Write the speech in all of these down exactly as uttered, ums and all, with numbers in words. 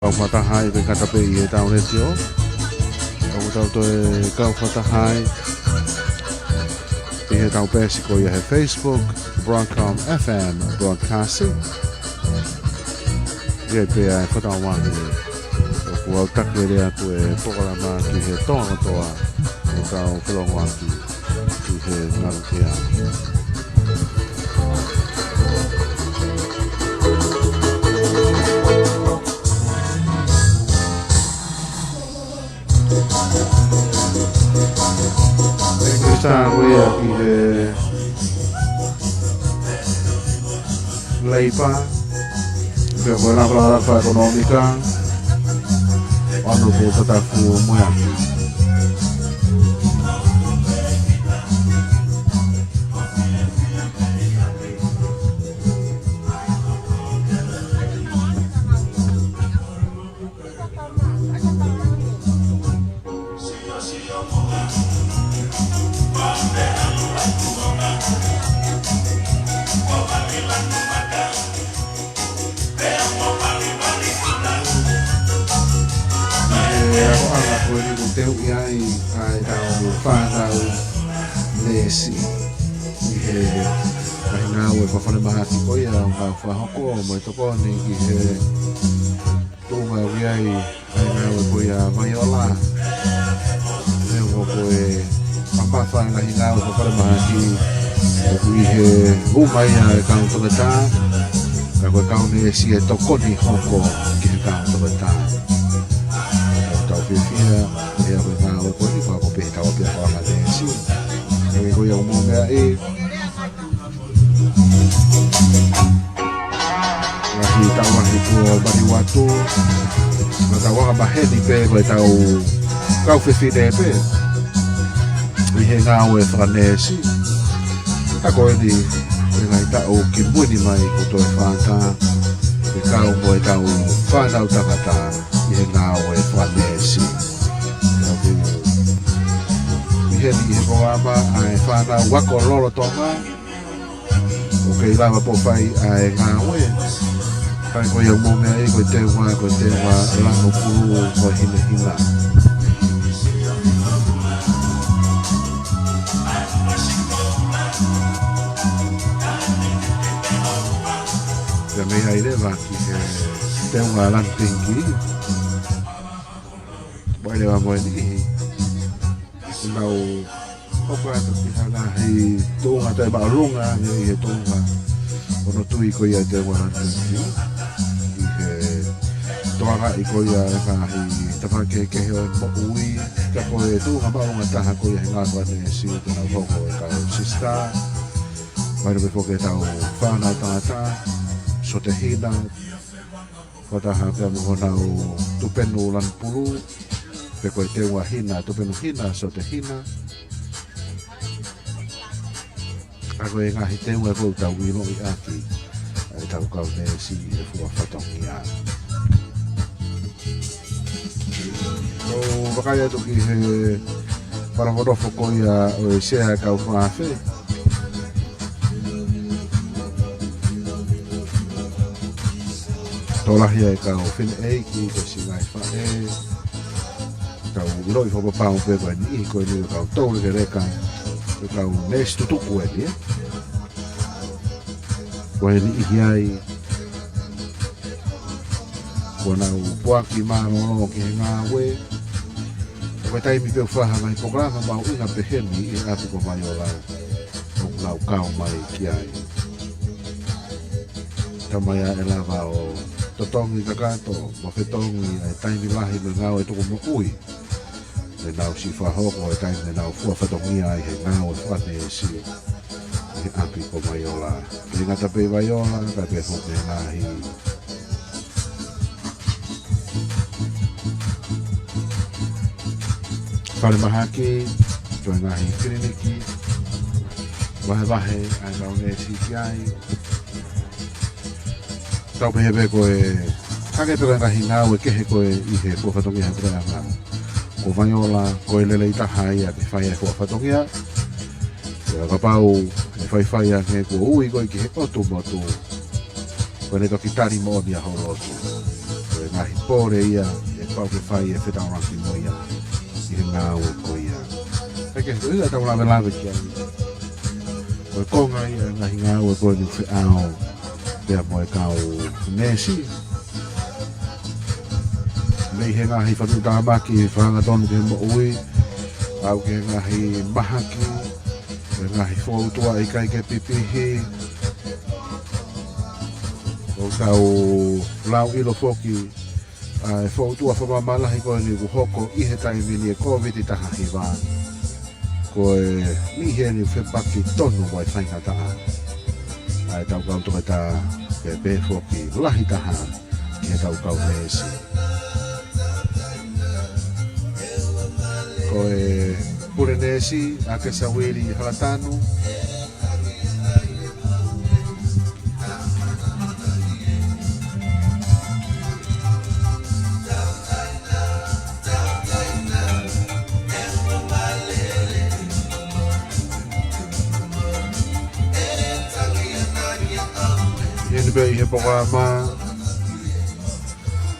Kau fakataha ai pē kātaki pē ʻi heʻetau letiō. ʻOku tau toe kau fakataha ai ʻi heʻetau peesi ko ia he Facebook, Broadcom F M Broadcasting. ʻI ai pē ʻa e fakatauange ʻoku aʻutaki lelei atu e polokalama ki he Tonga kotoa ʻoku tau felongoaki ʻi he ngaluʻea. Thank you, Stan. We're up here. Leipa, pea mo e Lafalafa Ekonōmika, Honourable Tatafu Moeaki. ʻI he akoʻanga ko eni ʻoku teuʻi ai ʻa ʻetau fānau neesi ʻi he ngaahi ngāue fakafalemahaki ko ia ʻoku nau fakahoko mo e tokoni ki he tuʻunga ʻoku ʻi ai ʻa e ngāue ko ia ʻa Vaiola. Neongo ko e mamafa e ngaahi ngāue fakafalemahaki ʻoku ʻi he uma ia e kau toketā, ka ko e kau neesi ʻe tokoni hoko ki he kau toketā. ʻOku tau fiefia ʻi he ngāue ko eni, fakapapauʻi pē ʻetau ʻapiako fakaneesi. Ko ia ʻoku mou meaʻi, ngaahi tauhi kuo maliu atu, ngaahi tauhi maheni pē ko ʻetau kau fefine pē ʻi he ngāue fakaneesi. Ka ko eni, ʻi he ngaahi taʻu kimui ni mai kuo toe fātā, ʻe kau mo ʻetau fānau tangata ʻi he ngāue fakaneesi. Ka ʻoku ʻi heni ʻi he polokalama ʻa e fānau ako lolotonga, ʻoku kei lava pē ʻo fai ʻa e ngāue. Ka ko ia ʻoku mou meaʻi ko e teunga, ko e teunga lanu pulū, ko e hinehina. Pea mei ai leva ki he teunga lanu pinki. Mei ai leva mo e niʻihi ʻoku nau hoko atu ki ha ngaahi tuʻunga toe māʻolunga ange ʻi he tuʻunga hono tui ko ia ʻa e teunga lanu pinki, ʻi he tokangaʻi ko ia e ngaahi tafaʻaki kehekehe ʻo e moʻui, ka ko e tuʻunga māʻolunga taha ko ia he ngāue fakaneesi ʻoku nau hoko e kau sisitā. Mahino pē foki ʻetau fānau tangata, Sotehina, fakataha pea mo honau tupenu lanu pulū, pe ko e teunga hina, tupenu hina, Sotehina. Ka ko e ngaahi teunga ʻoku tau ʻiloʻi ʻaki ʻa ʻetau kau neesi ʻi he fua fatongia. ʻOku ou vakai atu ki he fakaʻofoʻofa ko ia ʻo e sea kau fakafe. Tokolahi ʻa e kau fineʻeiki, ko e siʻi ngaahi faʻē. Tau ʻiloʻi fakapapau pē ko e niʻihi ko eni ʻoku tau lekeleka, ʻoku tau neesi tutuku eni, ē. Ko e niʻihi ai kuo nau puaki mālōlō ki he ngāue. Ko e taimi pē ʻoku fai ha ngaahi polokalama mahuʻinga pehē ni ʻi he ʻapi ko Vaiola, ʻoku nau kau mai ki ai. Taimi ia ʻe lava ʻo totongi kakato mo fetongi ʻa e taimi lahi mo e ngāue tuku moʻui ʻoku nau siʻi fakahoko he taimi ʻoku nau fua fatongia ai he ngāue fakaneesi ʻi he ʻapi ko Vaiola. ʻIkai ngata pē ʻi Vaiola, ka pehē foki ki he ngaahi falemahaki, ko e ngaahi kiliniki vahevahe ʻa e kau neesi ki ai. Tau pehē pē ko e hangē pē ko e ngaahi ngāue kehe ko ē ʻi he fua fatongia he puleʻanga, ko Vaiola ko e lelei taha ia ke fai e fua fatongia. Pea kapau ʻe faifai ange kuo ui koe ki he ʻotu motu, ko ʻene toki tali moʻoni ʻa hoʻo lotu. Ko e ngaahi pole ia ʻe pau ke fai e fetaulaki mo ia ʻi he ngāue ko ia. Kae kehe, ko ia ʻetau lavelave ki ai. Ko e konga ia e ngaahi ngāue ko eni ʻoku feʻao pea mo e kau neesi. Mei he ngaahi fatuʻutāmaki fakahangatonu ki he moʻui, aʻu ki he ngaahi mahaki, e ngaahi foutua ʻikai ke pipihi. ʻOku tau lauʻilo foki ʻa e foutua fakamalahi ko eni ʻoku hoko ʻi he taimi ni e Kōviti taha hiva. Ko e niʻihi eni ʻoku fepaki tonu mo e faingataʻa ʻa ʻetau kau toketā, pea pehē foki lahi taha ki heʻetau kau neesi. Ko e pule neesi ʻa Kesauili Halatanu. ʻI heni pē ʻi he polokalama,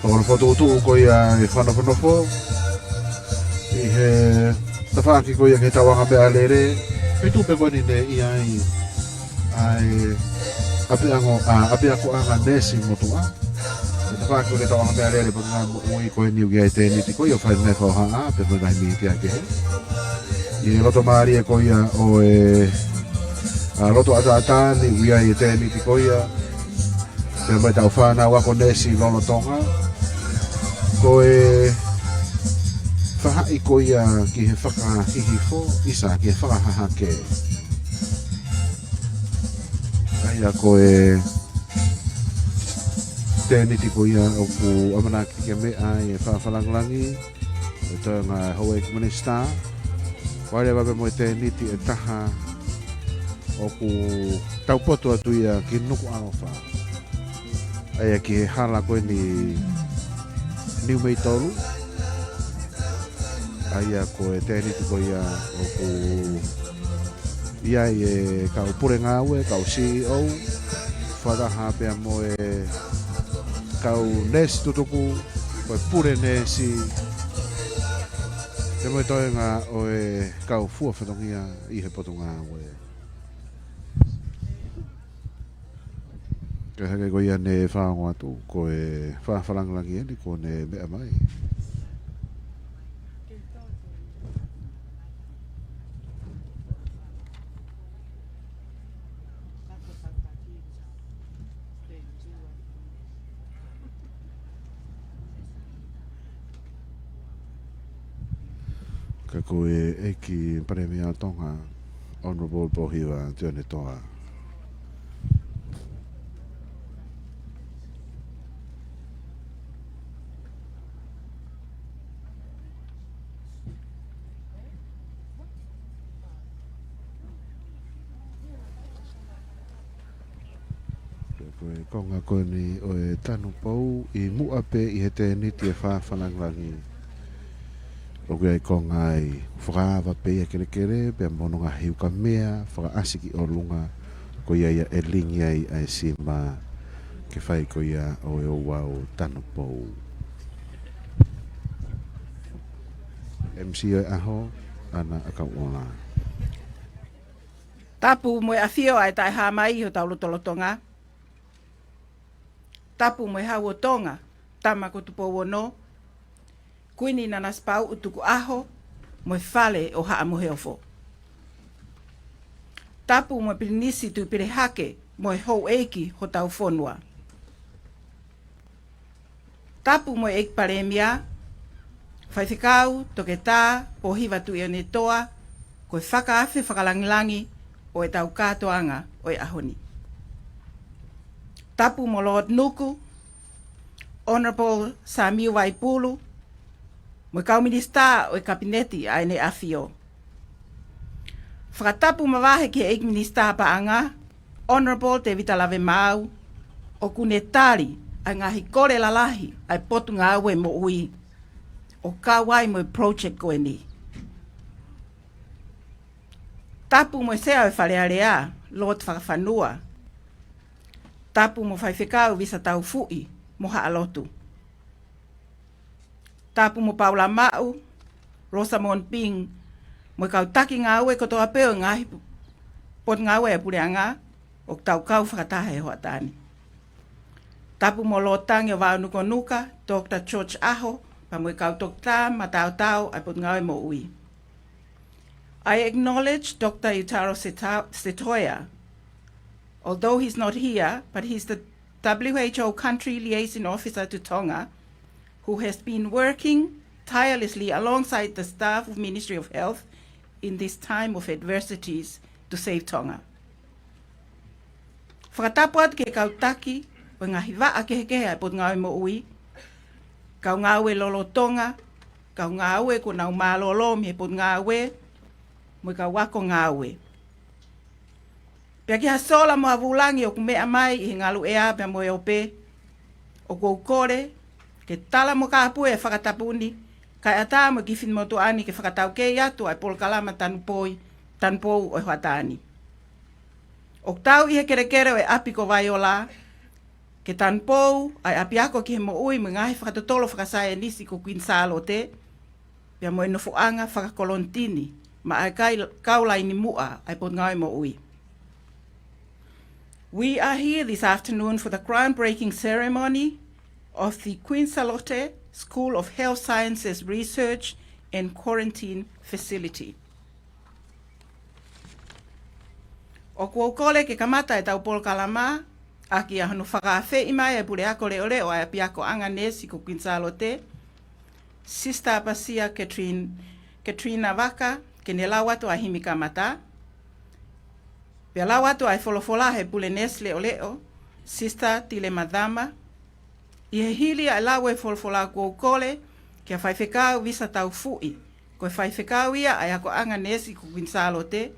polokalama fokotuʻutuʻu ko ia e fakanofonofo ʻi he tafaʻaki ko ia ki he tauʻanga meʻalele. Pea tuʻu pē ko eni ne ʻi ai ʻa e ʻapiako, ʻa, ʻapiakoʻanga neesi motuʻa. Ko e tafaʻaki ko eni e tauʻanga meʻalele, pea ngaahi moʻui ko eni ʻoku ʻi ai e tēniti ko ia ʻoku fai mai e fakahohaʻa, pea mo e ngaahi mītia kehe. ʻI he loto mālie ko ia ʻo e, ʻa, loto ʻataʻatā ni ʻoku ʻi ai e tēniti ko ia pea mo ʻetau fānau ako neesi lolotonga. Ko e faʻahi ko ia ki he fakahihifo, ʻisa, ki he fakahahake. ʻA ia ko e tēniti ko ia ʻoku ʻamanaki ke meʻa ai e fakafakalāngilangi, e toenga houʻeiki minisitā, ʻo lava pē mo e tēniti ʻe taha ʻoku taupotu atu ia ki Nukuʻalofa. ʻA ia ki he hala ko eni Niumeitolu. ʻA ia ko e tēniti ko ia ʻoku ʻi ai e kau pule ngāue, kau C E O, fakataha pea mo e kau neesi tutuku, ko e pule neesi, pea mo e toenga ʻo e kau fua fatongia ʻi he potungāue. Kae hangē ko ia ne fakaongo atu, ko e fakafakalāngilangi eni kuo ne meʻa mai. Ka ko e ʻEiki Palēmia ʻo Tonga, Honourable Pōhiva Tionetoa. Pea ko e konga ko eni ʻo e tanupou ʻi muʻa pē ʻi he tēniti e fakafakalāngilangi. ʻOku ʻi ai e konga ʻoku fakaava pē ia kelekele, pea mo hono ngaahi ukamea fakaʻasi ki ʻolunga, ko ia ia ʻe lingi ai ʻa e sima ke fai ko ia ʻo e ouau tanupou. M C ʻo e ʻaho, ʻAna ʻAkauʻola. Tapu mo e ʻafio ʻa e Taʻehāmai ʻi hotau lotolotonga. Tapu mo e Hau ʻo Tonga, Tama ko Tupou Ono, Kuini Nanasipauʻu Tukuʻaho, mo e Fale ʻo Haʻa Moheofo. Tapu mo e Pilinisi Tuʻipile Hake, mo e houʻeiki hotau fonua. Tapu mo e ʻEiki Palēmia, Faifekau Toketā Pōhiva Tuʻionetoa, ko e fakaafe fakalāngilangi ʻo ʻetau kātoanga ʻo e ʻaho ni. Tapu mo Lord Nuku, Honourable Samiu Vaipulu, mo e kau minisitā ʻo e Kapineti ʻa ʻEne ʻAfio. Fakatapu mavahe ki he ʻEiki Minisitā Paʻanga, Honourable Tevita Lavemaau, ʻoku ne tali ʻa e ngaahi kole lalahi ʻa e Potungāue Moʻui, ʻo kau ai mo e project ko eni. Tapu mo e Sea ʻo e Fale Alea, Lord Fakafanua. Tapu mo Faifekau Visa Taufuʻi mo Haʻa Lotu. Tapu mo Paula Maʻu, Rosamond Ping, mo e kau taki ngāue kotoa pē ʻo e ngaahi pu-, potungāue ʻa e puleʻanga, ʻoku tau kau fakataha he hoʻatā ni. Tapu mo Lord Tangi ʻo Vavanukonuka, Doctor George ʻAho, pea mo e kau toketā mataotao ʻa e Potungāue Moʻui. I acknowledge Doctor Yutaro Seta-, Setoya, although he's not here, but he's the W H O Country Liaison Officer to Tonga, who has been working tirelessly alongside the staff of Ministry of Health in this time of adversities to save Tonga. Fakatapu atu ki he kau taki ʻo e ngaahi vaʻa kehekehe ʻa e Potungāue Moʻui, kau ngāue lolotonga, kau ngāue kuo nau mālōlō mei he potungāue, mo e kau ako ngāue. Pea ki ha sola mo ha vūlangi ʻoku meʻa mai ʻi he ngaluʻea pea mo e ope, ʻoku ou kole ke tala mo kāpui e fakatapu ni, kae ʻatā mo e kiʻi finemotuʻa ni ke fakataukei atu ʻa e polokalama tanupou, tanupou ʻo e hoʻatā ni. ʻOku tau ʻi he kelekele ʻo e ʻapi ko Vaiola, ke tanupou ʻa e ʻapiako ki he moʻui mo e ngaahi fakatotolo fakasaienisi ko Kuini Sālote, pea mo e nofoʻanga fakakolonitini maʻa e kai-, kau laini muʻa ʻa e Potungāue Moʻui. We are here this afternoon for the groundbreaking ceremony of the Queen Sālote School of Health Sciences Research and Quarantine Facility. ʻOku ou kole ke kamata ʻetau polokalama ʻaki ʻa hono fakaafeʻi mai ʻa e Puleako Leʻoleʻo ʻa e ʻApiakoʻanga Neesi ko Kuini Sālote, Sister ʻApasia Katrina, Katrina Vaka, ke ne lau atu ʻa e himi kamata. Pea lau atu ʻa e folofola ʻa e Pule Neesi Leʻoleʻo, Sister Tilema Thama. ʻI he hili ʻa e lau ʻa e folofola, ʻoku ou kole kia Faifekau Visa Taufuʻi, ko e faifekau ia ʻa e akoʻanga neesi ko Kuini Sālote,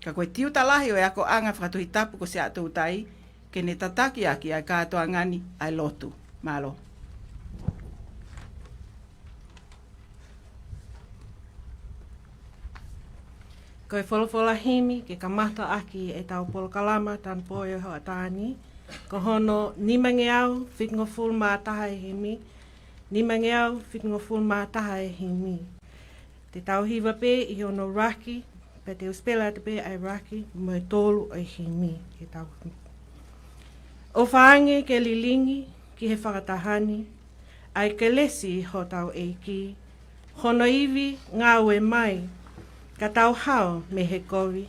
ka ko e tiuta lahi ʻo e akoʻanga fakatohitapu ko Siaʻatoutai, ke ne tataki ʻaki ʻa e kātoanga ni ʻa e lotu. Mālō. Ko e folofola himi ke kamata ʻaki ʻetau polokalama tanupou ʻo e hoʻatā ni, ko hono nimangeau fitungofulu mā taha e himi, nimangeau fitungofulu mā taha e himi. Te tau hiva pē ʻi hono ʻuluaki, pea te u sipela atu pē ʻa e ʻuluaki mo e tolu ʻo e himi. Ke tau ʻOfa ange ke lilingi ki he fakataha ni ʻa e kelesi hotau ʻEiki, hono ivi ngāue mai, ka tau hao mei he kovi,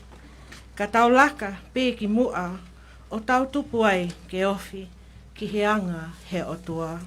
ka tau laka pē ki muʻa, ʻo tau tupu ai ke ofi ki he anga he ʻOtua.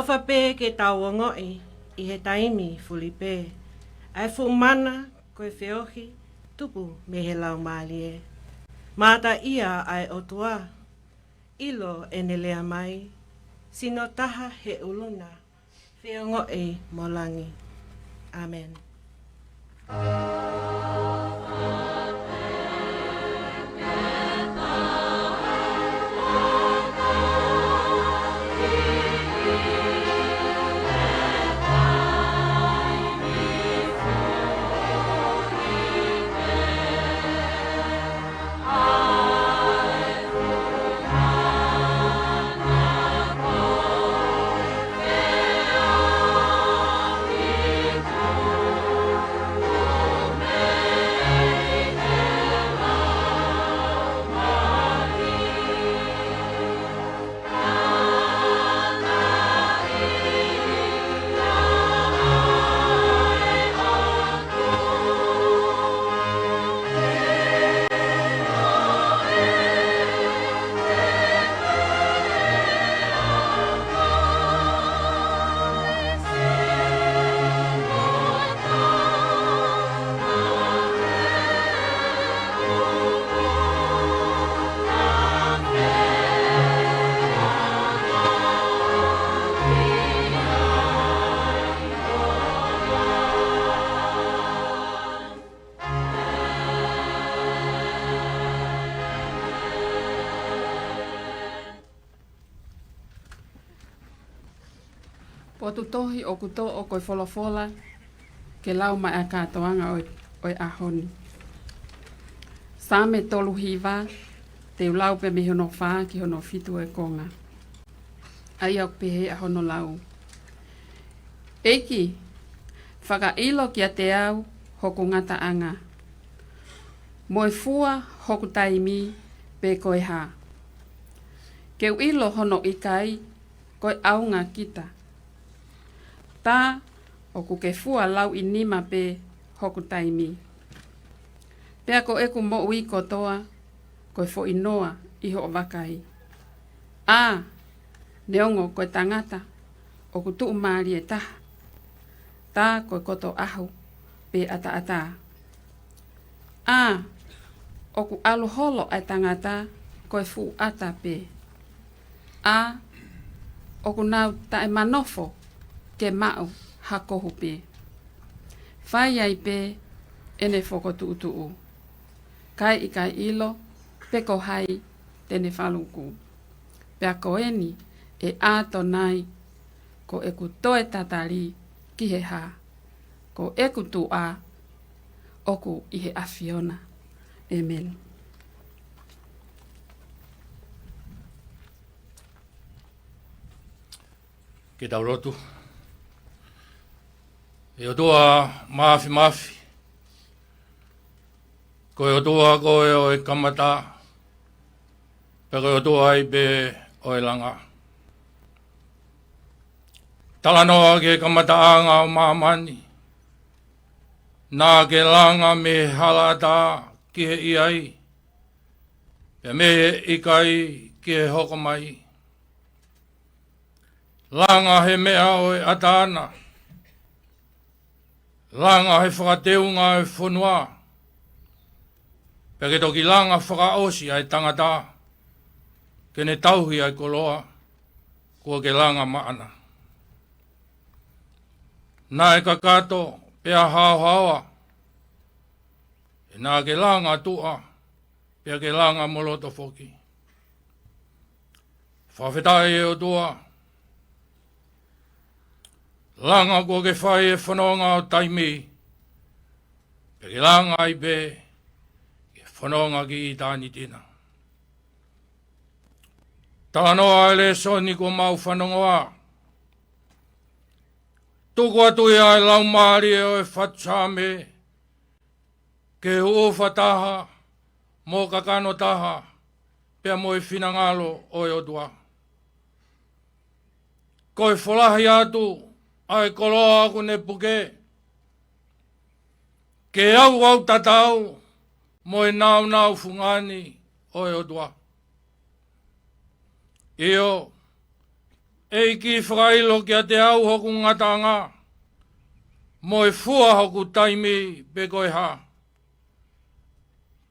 ʻOfa pē ke tau ongoʻi ʻi he taimi fuli pē ʻa e fuʻu mana ko e feohi tupu mei he Laumālie. Mataʻia ʻa e ʻOtua, ʻilo ʻene lea mai, sino taha he ʻulu na, feongoʻi mo langi. ʻĀmeni. Potu tohi ʻoku toʻo ko e folofola ke lau mai ʻa e kātoanga ʻo e, ʻo e ʻaho ni. Saame tolu hiva, te u lau pē mei hono fā ki hono fitu ʻo e konga. ʻA ia ʻoku pehē ʻa hono lau. ʻEiki, fakaʻilo kiate au hoku ngataʻanga, mo e fua hoku taimi pe ko e hā. Ke u ʻilo hono ʻikai ko e ʻaonga kita. Tā ʻoku ke fua lauʻi nima pē hoku taimi. Pea ko ʻeku moʻui kotoa ko e foʻi noa ʻi hoʻo vakai. ʻA, neongo ko e tangata ʻoku tuʻumālie taha, tā ko e koto ʻaho pe ʻataʻatā. ʻA, ʻoku ʻalu holo ʻa e tangata ko e fuʻu ʻata pē. ʻA, ʻoku nau taʻemanofo ke maʻu ha kohu pē. Fai ai pē ʻene fokotuʻutuʻu, kae ʻikai ʻilo pe ko hai te ne faluku. Pea ko eni ʻe ʻAtonai, ko ʻeku toe tatali ki he hā? Ko ʻeku tuʻa ʻoku ʻi he ʻAfiona. ʻĒmeni. Ke tau lotu. ʻE ʻOtua Māfimafi, ko e ʻOtua koe ʻo e kamata, pea ko e ʻOtua ai pē ʻo e langa. Talanoa ki he kamataʻanga ʻo māmani, naʻa ke langa mei he halaʻatā ki he ʻi ai, pea mei he ʻikai ki he hoko mai. Langa he meʻa ʻo e ʻatā na. Langa he fakateunga ʻo e fonua. Pea ke toki langa fakaʻosi ʻa e tangata ke ne tauhi ʻa e koloa kuo ke langa maʻana. Naʻe kakato pea haohaoa, he naʻa ke langa tuʻa, pea ke langa mo loto foki. Fakafetaʻi ʻe ʻOtua. Langa kuo ke fai e fononga ʻo taimi, pea ke langa ai pē e fononga ki ʻitāniti na. Talanoa e lēsoni kuo mau fanongoa. Tuku atu ia ʻa e laumālie ʻo e fatu Saame, ke huʻufa taha mo kakano taha pea mo e finangalo ʻo e ʻOtua. Ko e folahi atu ʻa e koloa ʻoku ne puke, ke auau tatau mo e nāunau fungani ʻo e ʻOtua. ʻIo, ʻEiki, fakaʻilo kiate au hoku ngataʻanga, mo e fua hoku taimi pe ko e hā.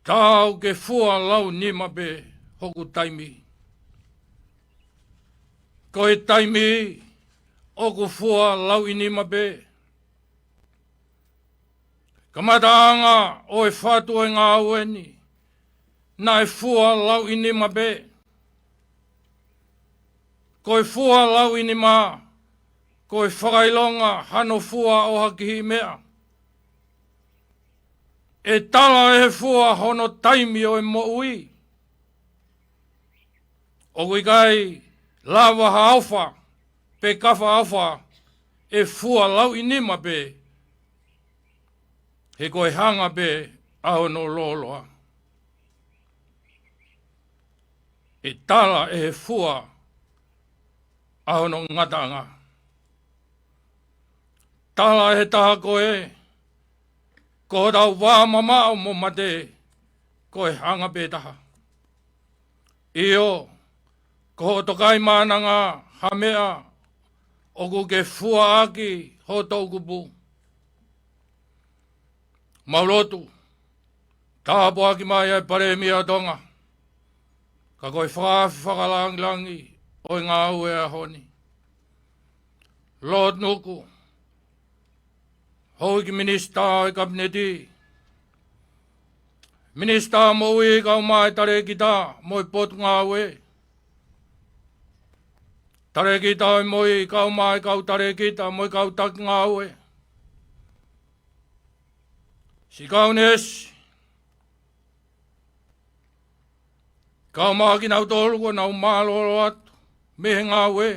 Tā ʻoku ke fua lauʻi nima pē hoku taimi. Ko e taimi ʻoku fua lauʻi nima pē. Kamataʻanga ʻo e fatu ʻo e ngāue ni, naʻe fua lauʻi nima pē. Ko e fua lauʻi nima, ko e fakaʻilonga hano fua ʻo ha kihiʻi meʻa. ʻE tala ʻe he fua hono taimi ʻo e moʻui. ʻOku ʻikai lava ha ʻofa pe kafa ʻofa ʻe fua lauʻi nima pē, he ko e hanga pē ʻa hono lōloa. ʻE tala ʻe he fua ʻa hono ngataʻanga. Tala ʻe he taha ko ē, ko hotau vā mamaʻo mo mate, ko e hanga pē taha. ʻIo, ko hoʻo tokaimaʻananga ha meʻa ʻoku ke fua ʻaki ho toʻukupu. Mau lotu, tāpuaki mai ʻa e Palēmia ʻo Tonga, ka ko e fakaafe fakalangilangi ʻo e ngāue ʻo e ʻaho ni. Lord Nuku, Houʻeiki Minisitā ʻo e Kapineti, Minisitā Moʻui kae ʻumaʻā e Talēkita mo e Potungāue, Talēkita ʻo e moʻui, kau mai kau talēkita mo e kau taki ngāue. Siʻi kau neesi, kau mai kinautolu kuo nau mālōlō atu mei he ngāue.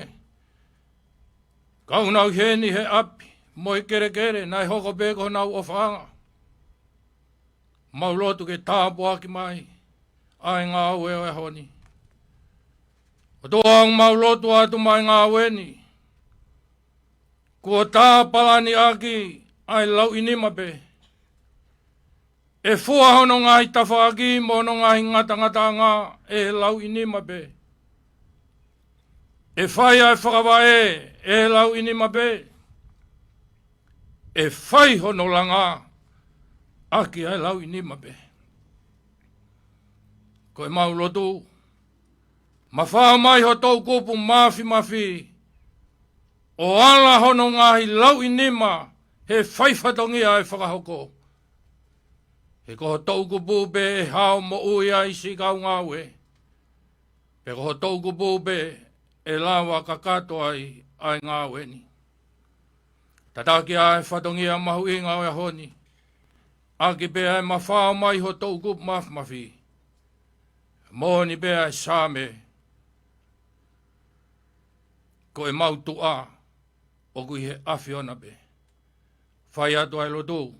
Kau nau ʻi heni he ʻapi mo e kelekele, naʻe hoko pē ko honau ʻofaʻanga. Mau lotu ke tāpuaki mai ʻa e ngāue ʻo e ʻaho ni. ʻOtua, ʻoku mau lotu atu mai ngāue ni, kuo tā palani ʻaki ʻa e lauʻi nima pē. ʻE fua hono ngaahi tafaʻaki mo hono ngaahi ngatangataʻanga ʻe he lauʻi nima pē. ʻE fai ʻa e fakavaʻe ʻe he lauʻi nima pē. ʻE fai hono langa ʻaki ʻa e lauʻi nima pē. Ko ʻemau lotu, mafao mai ho toʻukupu māfimafi, ʻo ala hono ngaahi lauʻi nima he fai fatongia ʻe fakahoko. He ko ho toʻukupu pē ʻe hao moʻui ai siʻi kau ngāue. Pea ko ho toʻukupu pē ʻe lava kakato ai ʻa e ngāue ni. Tataki ʻa e fatongia mahuʻinga ʻo e ʻaho ni, ʻaki pē ʻa e mafao mai ho toʻukupu māfimafi. Moʻoni pē ʻa e Saame, ko ʻemau tuʻa ʻoku ʻi he ʻAfiona pē. Fai atu ʻa e lotu ʻi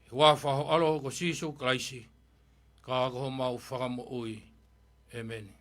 he huafa ho ʻAlo ko Sīsū Kalaisi, ka ko homau Fakamoʻui. ʻĒmeni.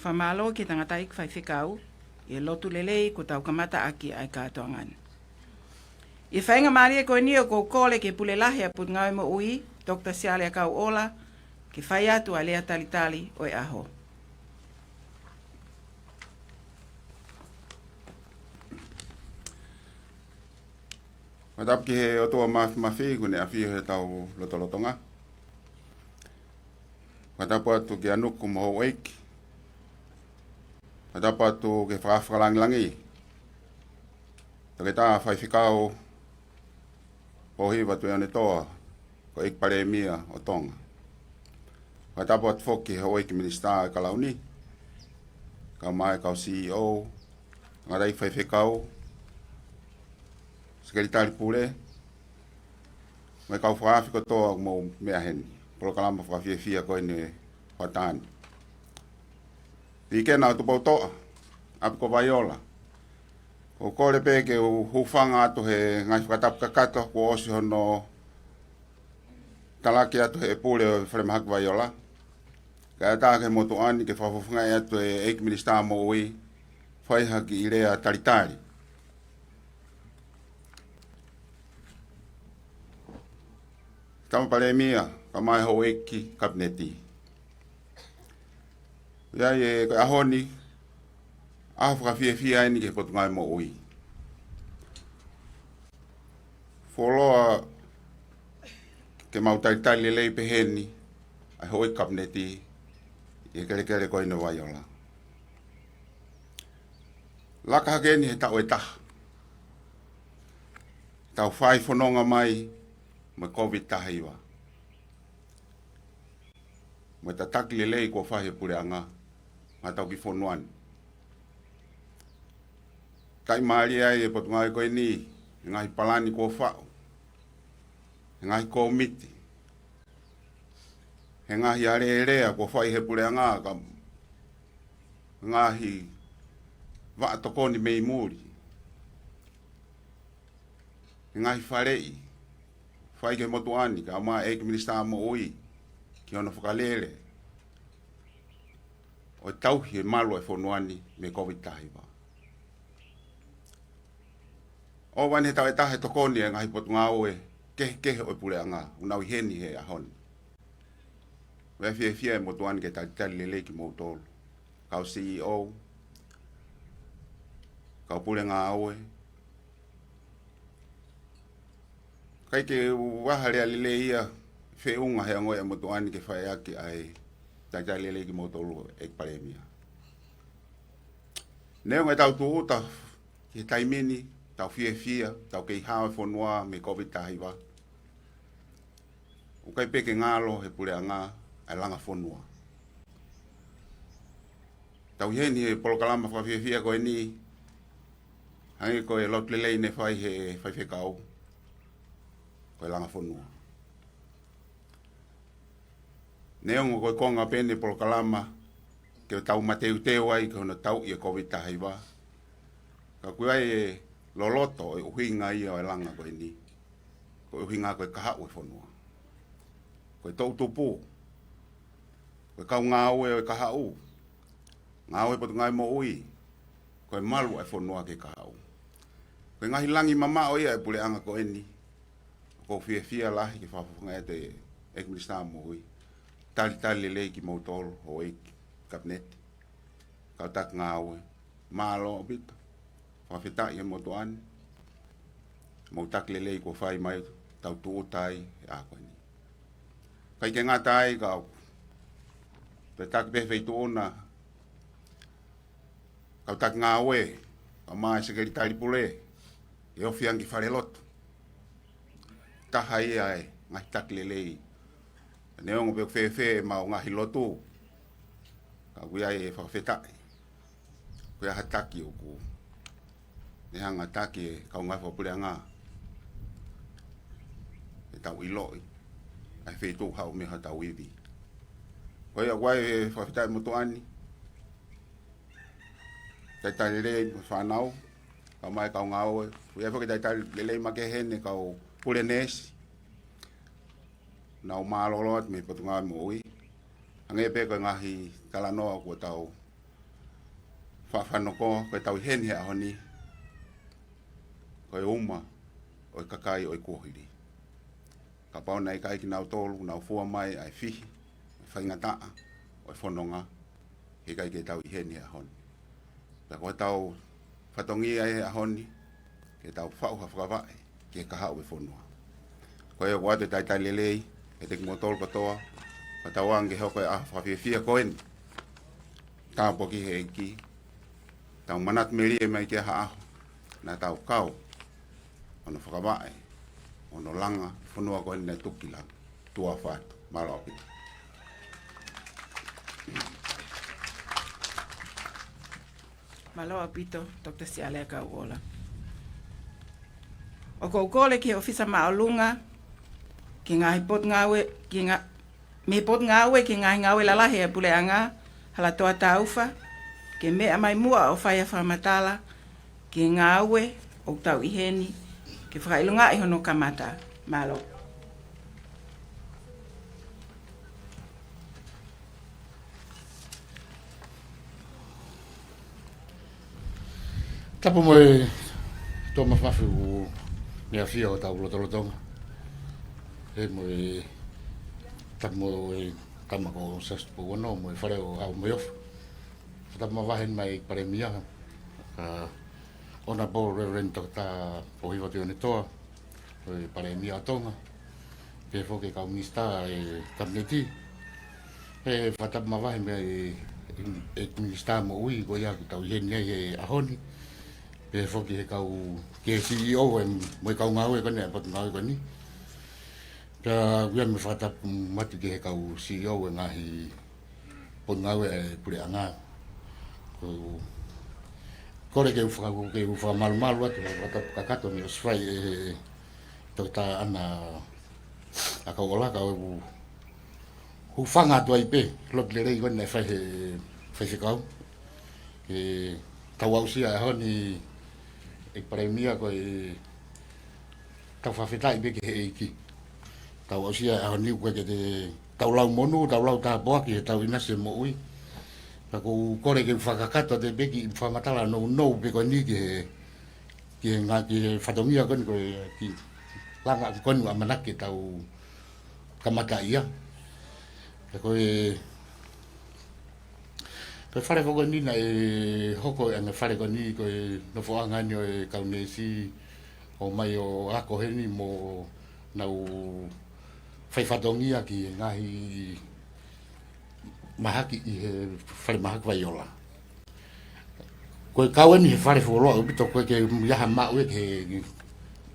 Fakamālō ki he tangataʻeiki faifekau ʻi he lotu lelei kuo tau kamata ʻaki ʻa e kātoanga ni. ʻI he faingamālie ko eni ʻoku ou kole ki he Pule Lahi ʻa e Potungāue Moʻui, Toketā Siale ʻAkauʻola, ke fai atu ʻa e lea talitali ʻo e ʻaho. Fakatapu ki he ʻOtua Māfimafi kuo ne ʻafio ʻi hotau lotolotonga. Fakatapu atu kia Nuku mo houʻeiki. Fakatapu atu ki he Fakaafe Fakalāngilangi, Toketā Faifekau Pōhiva Tuʻiʻonetoa, ko e ʻEiki Palēmia ʻo Tonga. Fakatapu atu foki ki he houʻeiki minisitā ʻo e Kalauni, kae ʻumaʻā e kau C E O, ngaahi faifekau, sekelitali pule, mo e kau fakaafe kotoa ʻoku mou meʻa heni. Polokalama fakafiefia ko eni ʻa e Fataani. Pīkena ʻo Tupoutoʻa, ʻapi ko Vaiola. ʻOku ou kole pē ke u hūfanga atu he ngaahi fakatapu kakato kuo ʻosi hono talaki atu ʻe he pule ʻo e Falemahaki Vaiola. Kae ʻatā ki he motuʻa ni ke fakafofongaʻi atu e ʻEiki Minisitā Moʻui, fai ha kiʻi lea talitali. Tama Palēmia, kae ʻumaʻā e houʻeiki Kapineti. ʻA ia ko e ʻaho ni, ʻaho fakafiefia eni ki he Potungāue Moʻui. Fuoloa ke mau talitali lelei pehē ni ʻa e houʻeiki Kapineti ʻi he kelekele ko eni ʻo Vaiola. Laka hake eni he taʻu ʻe taha. Tau fai fononga mai mo e COVID taha hiva. Mo e tataki lelei kuo fai ʻe he puleʻanga maʻa hotau kiʻi fonua ni. Taʻimālie ai e Potungāue ko eni, he ngaahi palani kuo faʻu, he ngaahi kōmiti, he ngaahi alēlea kuo fai ʻe he puleʻanga, kae ʻumaʻā e ngaahi vaʻa tokoni mei muli, he ngaahi faleʻi fai ki he motuʻa ni, kae ʻumaʻā e ʻEiki Minisitā Moʻui ki hono fakalele ʻo e tauhi e malu ʻa e fonua ni mei he COVID taha hiva. ʻOku ʻi ai he taʻu ʻe taha e tokoni ʻa e ngaahi potungāue kehekehe ʻo e puleʻanga ʻoku nau ʻi heni he ʻaho ni. ʻOku ou fiefia e motuʻa ni ke talitali lelei kimoutolu, kau C E O, kau pule ngāue. ʻIkai ke u ʻai ha lea lelei ia, feʻunga he ongoʻi ʻa e motuʻa ni ke fai ʻaki ʻa e talitali lelei kimoutolu, ʻEiki Palēmia. Neongo ʻetau tūʻuta ki he taimi ni, tau fiefia, tau kei hao e fonua mei he COVID taha hiva, ʻoku ʻikai pē ke ngalo he puleʻanga ʻa e langa fonua. Tau ʻi heni he polokalama fakafiefia ko eni, hangē ko e lotu lelei naʻe fai ʻe he faifekau, ko e langa fonua. Neongo ko e konga pē eni e polokalama ke tau mateuteu ai ki hono tauʻi e COVID taha hiva, ka ʻoku ʻi ai e loloto ʻo e ʻuhinga ia ʻo e langa ko eni. Ko e ʻuhinga ko e kahaʻu e fonua, ko e toʻutupu, ko e kau ngāue ʻo e kahaʻu, ngāue Potungāue Moʻui, ko e malu ʻa e fonua ke kahaʻu. Ko e ngaahi langi mamaʻo ia e puleʻanga ko eni. ʻOku ou fiefia lahi ke fakafofongaʻi atu e ʻEiki Minisitā Moʻui, talitali lelei kimoutolu, houʻeiki Kapineti, kau taki ngāue, mālō ʻaupito. Fakafetaʻi he motuʻa ni, mou taki lelei kuo fai mai, tau tūʻuta ai he ʻaho ko eni. ʻIkai ke ngata ai, kau toe taki pē he feituʻu na, kau taki ngāue, kae ʻumaʻā e sekelitali pule, ʻe ofi ange ki falelotu. Taha ia e ngaahi taki lelei. Neongo pe ʻoku fēfē ʻemau ngaahi lotu, ka ʻoku ʻi ai e fakafetaʻi. ʻOku ʻi ai ha taki ʻoku ne hanga ʻo taki e kau ngāue fakapuleʻanga, ke tau ʻiloʻi ʻa e feituʻu haʻu mei ai hotau ivi. Ko ia ʻoku ʻi ai e fakafetaʻi motuʻa ni, talitali lelei mo e fānau, kae ʻumaʻā e kau ngāue. ʻOku ʻi ai foki e talitali lelei makehe ʻeni e kau pule neesi, nau mālōlō atu mei he Potungāue Moʻui. Hangē pē ko e ngaahi talanoa kuo tau fafanoko, ko ʻetau ʻi heni he ʻaho ni, ko e uma ʻo e kakai ʻo e kuohili. Kapau naʻe ʻikai kinautolu, nau fua mai ʻa e fihi, ʻa e faingataʻa ʻo e fononga, heʻikai ke tau ʻi heni he ʻaho ni. Pea ko ʻetau fatongia he ʻaho ni, ke tau faʻu ha fakavaʻe ki he kahaʻu e fonua. Ko ia ʻoku ʻoatu e talitali lelei kiate kimoutolu kotoa, fakatauange ke hoko e ʻaho fakafiefia ko eni. Tāpuaki he ʻEiki, tau manatu melie mai ki ha ʻaho naʻa tau kau ʻo fakavaʻe, ʻo langa fonua ko eni naʻe tuku ki langi. tuʻa ʻofa atu. Mālō ʻaupito. Mālō ʻaupito, Doctor Sialea Kauʻola. ʻOku ou kole ki he ʻOfisa Māʻolunga, ki he ngaahi potungāue, ki he ngā-, mei he potungāue ki he ngaahi ngāue lalahi ʻa e Puleʻanga, Halatoa Taufa, ke meʻa mai muʻa ʻo fai ha fakamatala ki he ngāue ʻoku tau ʻi heni, ke fakaʻilongaʻi hono kamata. Mālō. Tapu mo e tō mafafi ʻo e meʻa fia ʻo tau lotolotonga. Pea mo e tapu mo e tama ko Siaosi Tupou Ono mo e Fale ʻo Haʻu mo e ʻOfa. Fakatapu mavahe mai Palēmia, ʻa Honourable Reverend Doctor Pohiva Tuʻiʻonetoa, ʻo e Palēmia ʻo Tonga, pehē foki e kau minisitā ʻo e Kapineti. Pea fakatapu mavahe mai e, e minisitā moʻui ko ia ʻoku tau ʻi heni ai he ʻaho ni. Pehē foki he kau, ki he C E O ʻo e, mo e kau ngāue ko eni ʻa e potungāue ko eni. Pea ʻoku ʻi ai mo e fakatapu atu ki he kau C E O ʻo e ngaahi potungāue ʻa e Puleʻanga. Ko, kole ke u faka-, ke u fakamalumalu atu he fakatapu kakato naʻe ʻosi fai ʻe he Toketā ʻAna ʻAkauʻola, ka u hūfanga atu ai pē, lotu lelei ko eni naʻe fai he faifekau. ʻE, tau aʻusia he ʻaho ni ʻEiki Palēmia ko e tau fakafetaʻi pē ki he ʻEiki. Tau aʻusia he ʻaho ni ʻoku ʻikai ke te tau lau monū, tau lau tāpuaki he tau ʻinasi he moʻui. Ka ʻoku ou kole ke u fakakakato atu pē kiʻi fakamatala nounou pē ko eni ki he, ki he ngā-, ki he fatongia ko eni ko e kiʻi langa ko eni ʻamanaki ke tau kamata ia. Pea ko e, ko e fale foki ko eni naʻe hoko ʻa e ngaahi fale ko eni ko e nofoʻanga eni ʻo e kau neesi ʻo ʻomai ʻo ako heni mo nau fai fatongia ki he ngaahi mahaki ʻi he fale mahaki Vaiola. Ko e kau eni he fale fuoloa ʻaupito, ʻoku ʻikai ke ʻi ai ha maʻu ia ki he,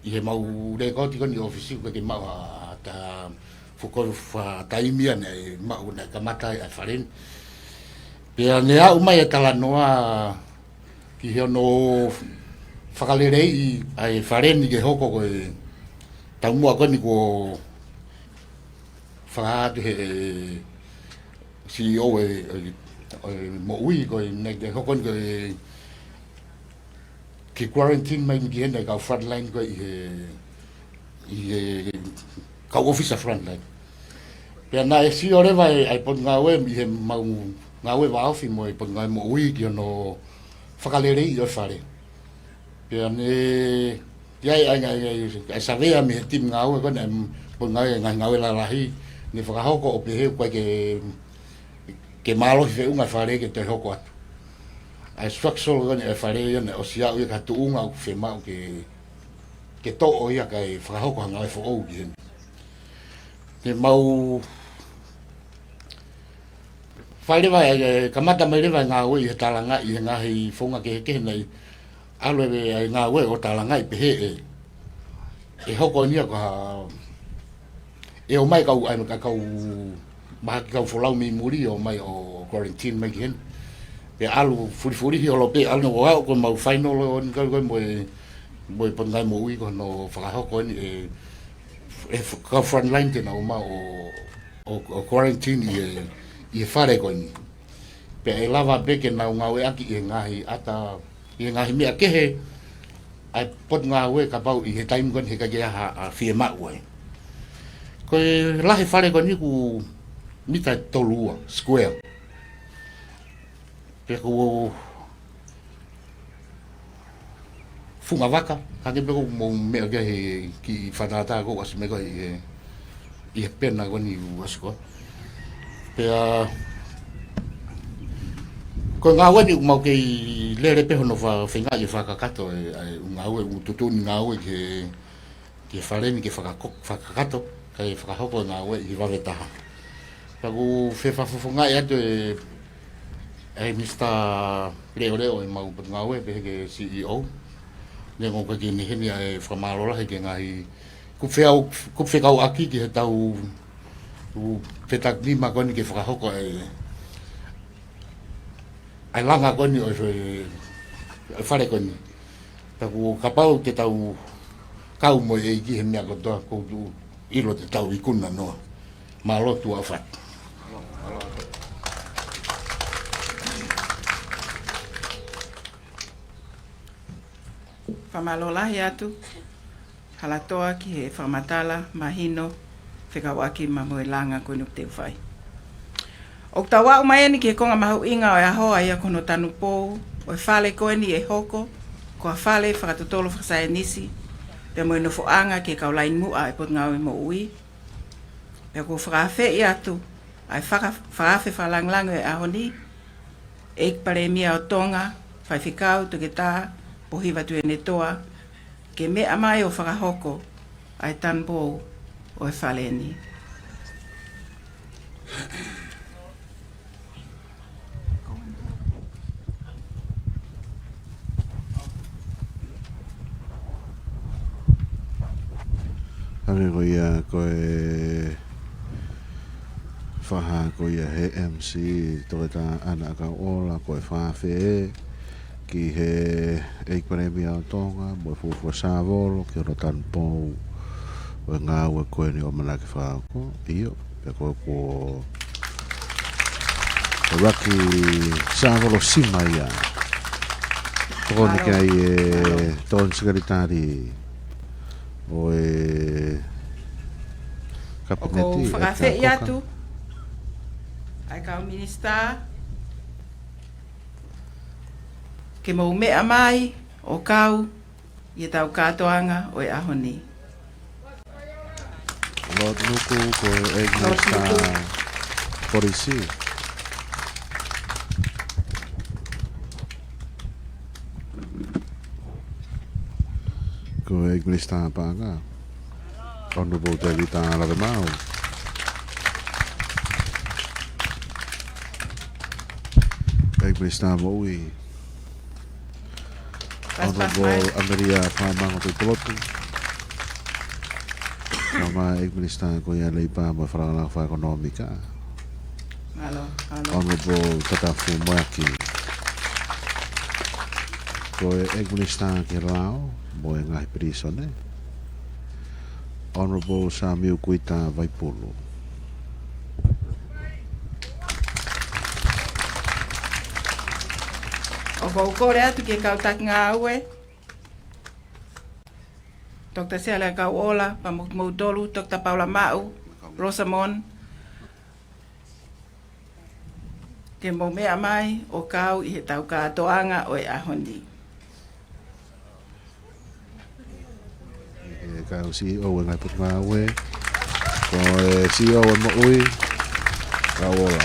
ʻi he mau lēkooti ko eni ʻi ʻōfisi, ʻoku ʻikai ke maʻu ha, ha fuko fa taimi ia naʻe maʻu naʻe kamata ai ʻa e fale ni. Pea ne aʻu mai e talanoa ki hono fakaleleiʻi ʻa e fale ni ke hoko ko e taumuʻa ko eni kuo fakahā atu he C E O ʻo e, ʻo e, ʻo e moʻui ko e, naʻe hoko eni ko e ke quarantine mai ni ki heni e kau frontline ko ē ʻi he, ʻi he kau ʻōfisa frontline. Pea naʻe sio leva e, ʻa e potungāue ʻi he mau ngāue vāofi mo e potungāue moʻui ki hono fakaleleiʻi ʻo e fale. Pea ne ʻi ai ʻa e, ʻa e, ʻa e, ʻa e savea mei he timi ngāue ko eni, potungāue ngaahi ngāue lalahi, ne fakahoko ʻo pehē ʻoku ʻikai ke, ke mālohi feʻunga e fale ke toe hoko atu. ʻA e structure ko eni e fale ia naʻe ʻosi aʻu ia ki ha tuʻunga ʻoku fiemaʻu ke, ke toʻo ia kae fakahoko ha ngāue foʻou ki heni. Te mau fai leva e, e, kamata mai leva e ngāue ʻi he tālangaʻi he ngaahi founga kehekehe naʻe ʻalu e, e ngāue ʻo tālangaʻi pehē ʻe, ʻe hoko eni ia ko ha, ʻe ō mai kau, ʻa e kau mahaki kau folau mei muli ʻo ō mai ʻo quarantine mai ki heni. Pea ʻalu fulifulihi holo pē, ʻalu ʻo aʻu ko e mau final ʻo eni kau ko e mo e, mo e potungāue moʻui ko hono fakahoko eni e, e f-, kau frontline te nau ō mai ʻo, ʻo, ʻo quarantine ʻi he, ʻi he fale ko eni. Pea ʻe lava pē ke nau ngāueʻaki ʻi he ngaahi ʻata, ʻi he ngaahi meʻa kehe ʻa e potungāue kapau ʻi he taimi ko eni he ʻikai ke ʻi ai ha, ha fiemaʻu ai. Ko e lahi e fale ko eni ʻoku mita ʻe tolu ua square. Pea ko e funga vaka, hangē pē ko e mo e meʻa ki he kiʻi fakatātā ko ē ʻoku ʻasi mai ko ē ʻi he, ʻi he pena ko eni ʻoku ʻasi ko ē. Pea ko e ngāue ni ʻoku mau kei lele pē hono fa-, feingaʻi e fakakakato e, e ngāue ʻoku tuʻutuʻuni ngāue ki he ki he fale ni ke fakako-, fakakakato, kae fakahoko e ngāue ʻi he vave taha. Pea ʻoku fefakafofongaʻi atu e, e Minisitā Leʻoleʻo ʻemau potungāue pehē ki he C E O. Neongo ʻoku ʻikai ke ne ʻi heni ʻa e fakamālō lahi ki he ngaahi kupu fekau-, kupu fekauʻaki ki heʻetau Tuʻu pē taimi ko eni ke fakahoko e, ʻa e langa ko eni ʻo e, ʻo e fale ko eni. Pea kapau te tau kau mo e ʻEiki he meʻa kotoa, ʻoku ou ʻilo te tau ikuna noa. Mālō, tuʻa ʻofa atu. Fakamālō lahi atu, Halatoa, ki he fakamatala mahino fekauʻaki mo e langa ko eni ʻoku te fai. ʻOku tau aʻu mai eni ki he konga mahuʻinga ʻo e ʻaho, ʻa ia ko hono tanupou ʻo e fale ko eni ʻe hoko ko ha fale fakatotolo fakasaienisi pea mo e nofoʻanga ki he kau laini muʻa ʻo e Potungāue Moʻui. Pea ʻoku ou fakaafeʻi atu ʻa e faka-, fakaafe fakalāngilangi ʻo e ʻaho ni, ʻEiki Palēmia ʻo Tonga, Faifekau Toketā Pōhiva Tuʻiʻonetoa, ke meʻa mai ʻo fakahoko ʻa e tanupou ʻo e fale ni. Hangē ko ia ko e fakahā ko ia he M C, Toketā ʻAna ʻAkauʻola, ko e fakaafe ki he ʻEiki Palēmia ʻo Tonga mo e fuofua Sāvolo ki hono tanupou ʻo e ngāue ko eni ʻoku ʻamanaki fakahoko. ʻIo, pea ko e ko Raki Sāvolo Sima ia. Tokoni ki ai e Tokoni Sekelitali ʻo e Kapineti, ʻoku ou fakaafeʻi atu ʻa e kau minisitā ke mou meʻa mai ʻo kau ʻi heʻetau kātoanga ʻo e ʻaho ni. Lord Nuku, ko e ʻEiki Minisitā Polisi. Ko e ʻEiki Minisitā Paʻanga, Honorable Tevita Lalemaau. ʻEiki Minisitā Moʻui, Honorable ʻAmelia Faimango Tuʻipulotu. Kae ʻumaʻā ʻEiki Minisitā ko ia Leipa mo e Fakalakalaka Fakaʻekonōmika, Honorable Tatafu Moeaki. Ko e ʻEiki Minisitā ki he Lao mo e Ngaahi Pilīsone, Honorable Samiu Kuita Vaipulu. ʻOku ou kole atu ki he kau taki ngāue, Toketā Siale ʻAkauʻola, pea mo kimoutolu, Toketā Paula Maʻu, Rosamond, ke mou meʻa mai ʻo kau ʻi heʻetau kātoanga ʻo e ʻaho ni. ʻE kau C E O ʻo e ngaahi potungāue, ko e C E O ʻo e moʻui, ʻAkauʻola,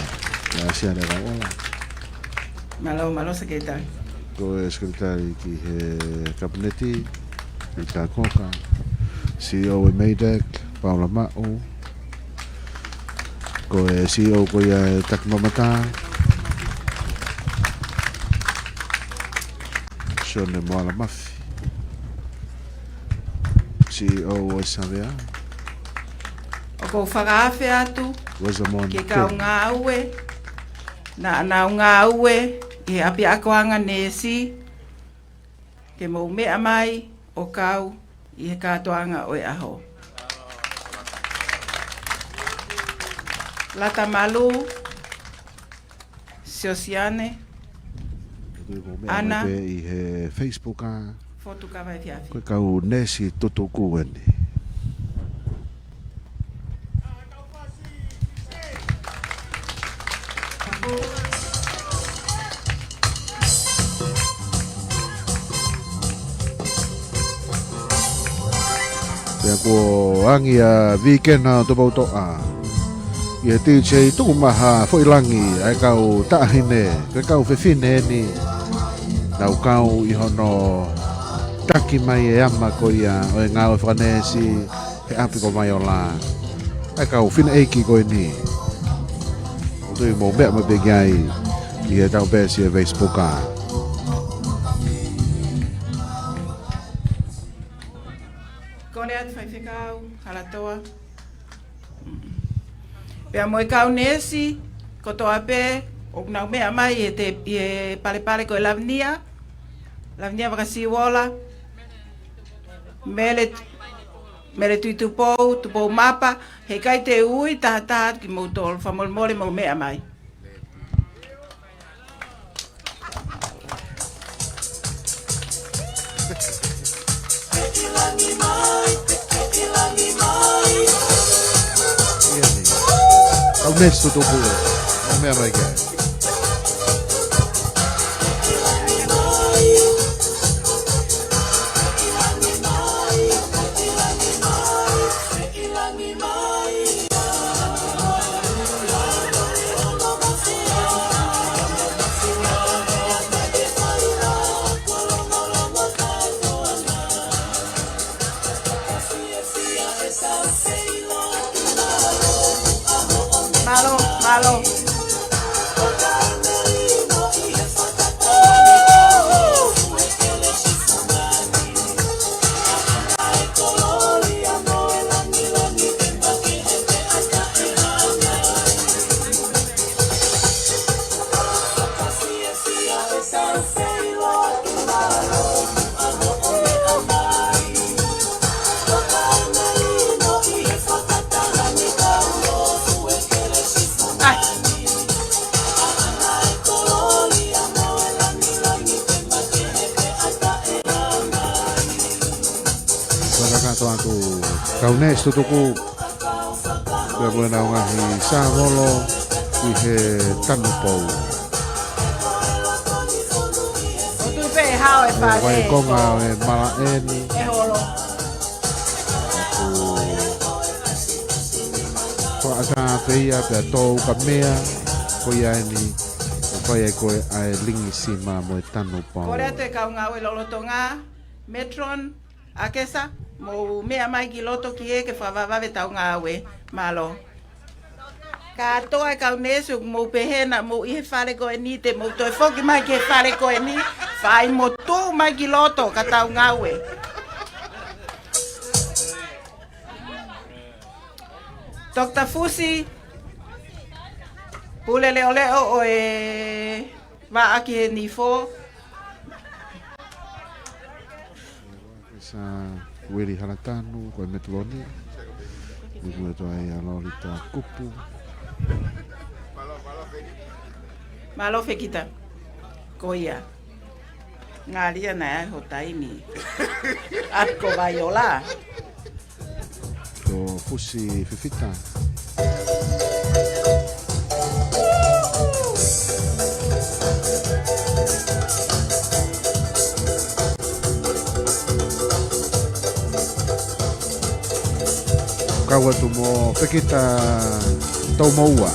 ʻa Siale ʻAkauʻola. Mālō, mālō Sekelitali. Ko e Sekelitali ki he Kapineti, Pita Koka, C E O ʻo e MEIDECC, Paula Maʻu, ko e C E O ko ia e Taki Mamatā, Sione Moala Mafi, C E O ʻo e Savea. ʻOku ou fakaafe atu ki he kau ngāue naʻa nau ngāue ʻi he ʻapiako anga neesi, ke mou meʻa mai ʻo kau ʻi he kātoanga ʻo e ʻaho. Lata Malu, Siosiane, ʻAna, pē ʻi he Facebook ʻa Fotu Kava Efiafi. Ko e kau neesi tutuku eni. Pea kuo ʻange ʻa Vikena Tupoutoʻa ʻi he D J Tukumaha Foʻilangi, ʻa e kau taʻahine, ko e kau fefine eni, nau kau ʻi hono taki mai e ama ko ia ʻo e ngāue fakaneesi he ʻapi ko Vaiola. ʻA e kau fineʻeiki ko eni. ʻOku ou tui mou meʻa mai pē ki ai ʻi heʻetau peesi ʻi he Facebook ʻa. Kole atu Faifekau Halatoa. Pea mo e kau neesi kotoa pē ʻoku nau meʻa mai ʻi he te-, ʻi he palepale ko e Lavinia, Lavinia Vakasiuola, Mele, Mele Tuitupou, Tupou Mapa, heʻikai te u ui taha taha kimoutolu, fakamolemole mou meʻa mai. Kau neesi tutupu. Mou meʻa mai ki ai. Mālō, mālō. Fakakakato atu kau neesi tutupu. Pea mo ʻenau ngaahi sāvolo ʻi he tanupou. ʻO tuʻu pē ʻe hao e fale. Vai konga e malaʻe ni. ʻE holo. ʻOku faʻata pē ia pea tō ukamea. Ko ia eni ʻoku fai ai ko ē ʻa e lingi sima mo e tanupou. Kole atu e kau ngāue lolotonga, Metron, ʻAkesa, mou meʻa mai ki loto ki he ke fakavavevave ʻetau ngāue. Mālō. Kātoa e kau neesi ʻoku mou pehē naʻa mou ʻi he fale ko eni te mou toe foki mai ki he fale ko eni. Fai mo tuʻu mai ki loto ka tau ngāue. Toketā Fusi, pule leʻoleʻo ʻo e vaʻa ki he nifo. Sa Ueli Halatanu, ko e Metron. Ni mui atu ai ʻa Lolita Kupu. Mālō Fekita. Ko ia. Ngali ʻa naʻe ʻi ai ho taimi. ʻAtu ko Vaiola. Ko Fusi Fifita. Kau atu mo Fekita Toumoua.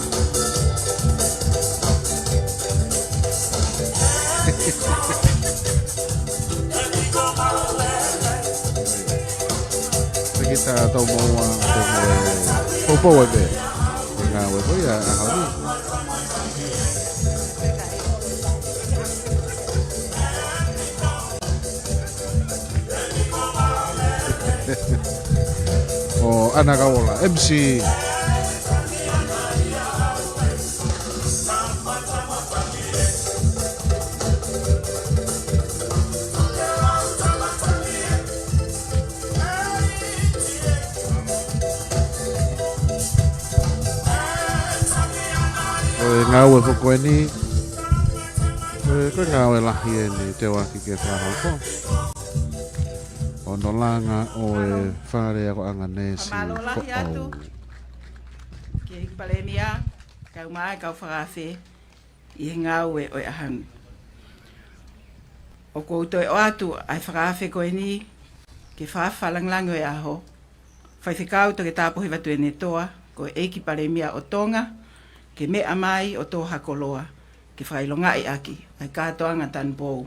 Fekita Toumoua, ko e poupou ʻa e ngāue ko ia ʻaho ni. ʻO ʻAna Kauola, M C. Ko e ngāue foki ko eni, ko e, ko e ngāue lahi eni, teuaki ke fakahoko. ʻO e langa ʻo e fale akoʻanga neesi foʻou. Mālō lahi atu ki he ʻEiki Palēmia, kae ʻumaʻā e kau fakaafe ʻi he ngāue ʻo e ʻaho ni. ʻOku ou toe ʻoatu ʻa e fakaafe ko eni ki he fakaafe fakalāngilangi ʻo e ʻaho, Faifekau Toketā Pohiva Tuʻiʻonetoa, ko e ʻEiki Palēmia ʻo Tonga, ke meʻa mai ʻo tō ha koloa, ke fakaʻilongaʻi ʻaki ʻa e kātoanga tanupou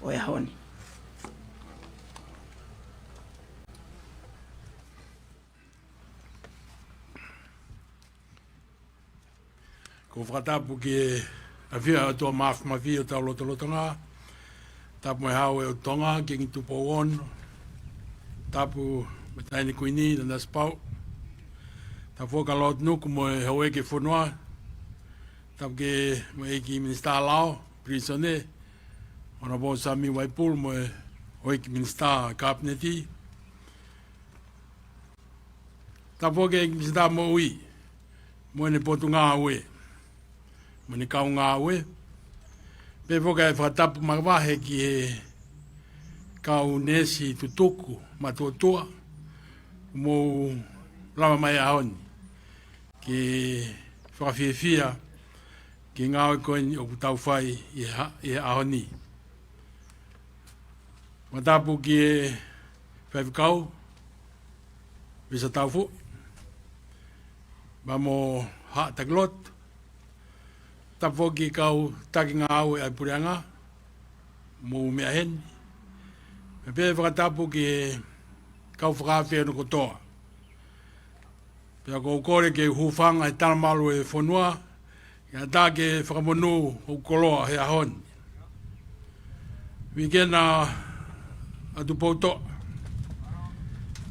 ʻo e ʻaho ni. ʻOku ou fakatapu ki he ʻafio ʻa e ʻOtua Māfimafi ʻi hotau lotolotonga. Tapu mo e Hau ʻo Tonga, Kingi Tupou Ono. Tapu mo e Taʻahine Kuini, Nanasipauʻu. Tapu foki kia Lord Nuku mo e houʻeiki ʻo e fonua. Tapu ki he ʻEiki Minisitā Lao, Pirisone, Honourable Sami Vaipulu mo e houʻeiki Minisitā Kapineti. Tapu foki ki he ʻEiki Minisitā Moʻui mo ʻene potungāue mo ʻene kau ngāue. Pehē foki ʻa e fakatapu mavahe ki he kau neesi tutuku matuʻotuʻa kuo mou lava mai he ʻaho ni ke fakafiefia ki he ngāue ko eni ʻoku tau fai ʻi he ha-, ʻi he ʻaho ni. Fakatapu ki he faifekau, Visa Taufuʻi, pea mo Haʻa Takilotu. Tapu foki ki he kau taki ngāue ʻa e puleʻanga, mou meʻa heni. Pea pehē fakatapu ki he kau fakaafe hono kotoa. Pea ʻoku ou kole ke u hūfanga he talamalu ʻo e fonua, ke ʻatā ke fakamonū hoku koloa he ʻaho ni. Uikena ʻa Tupoutoʻa,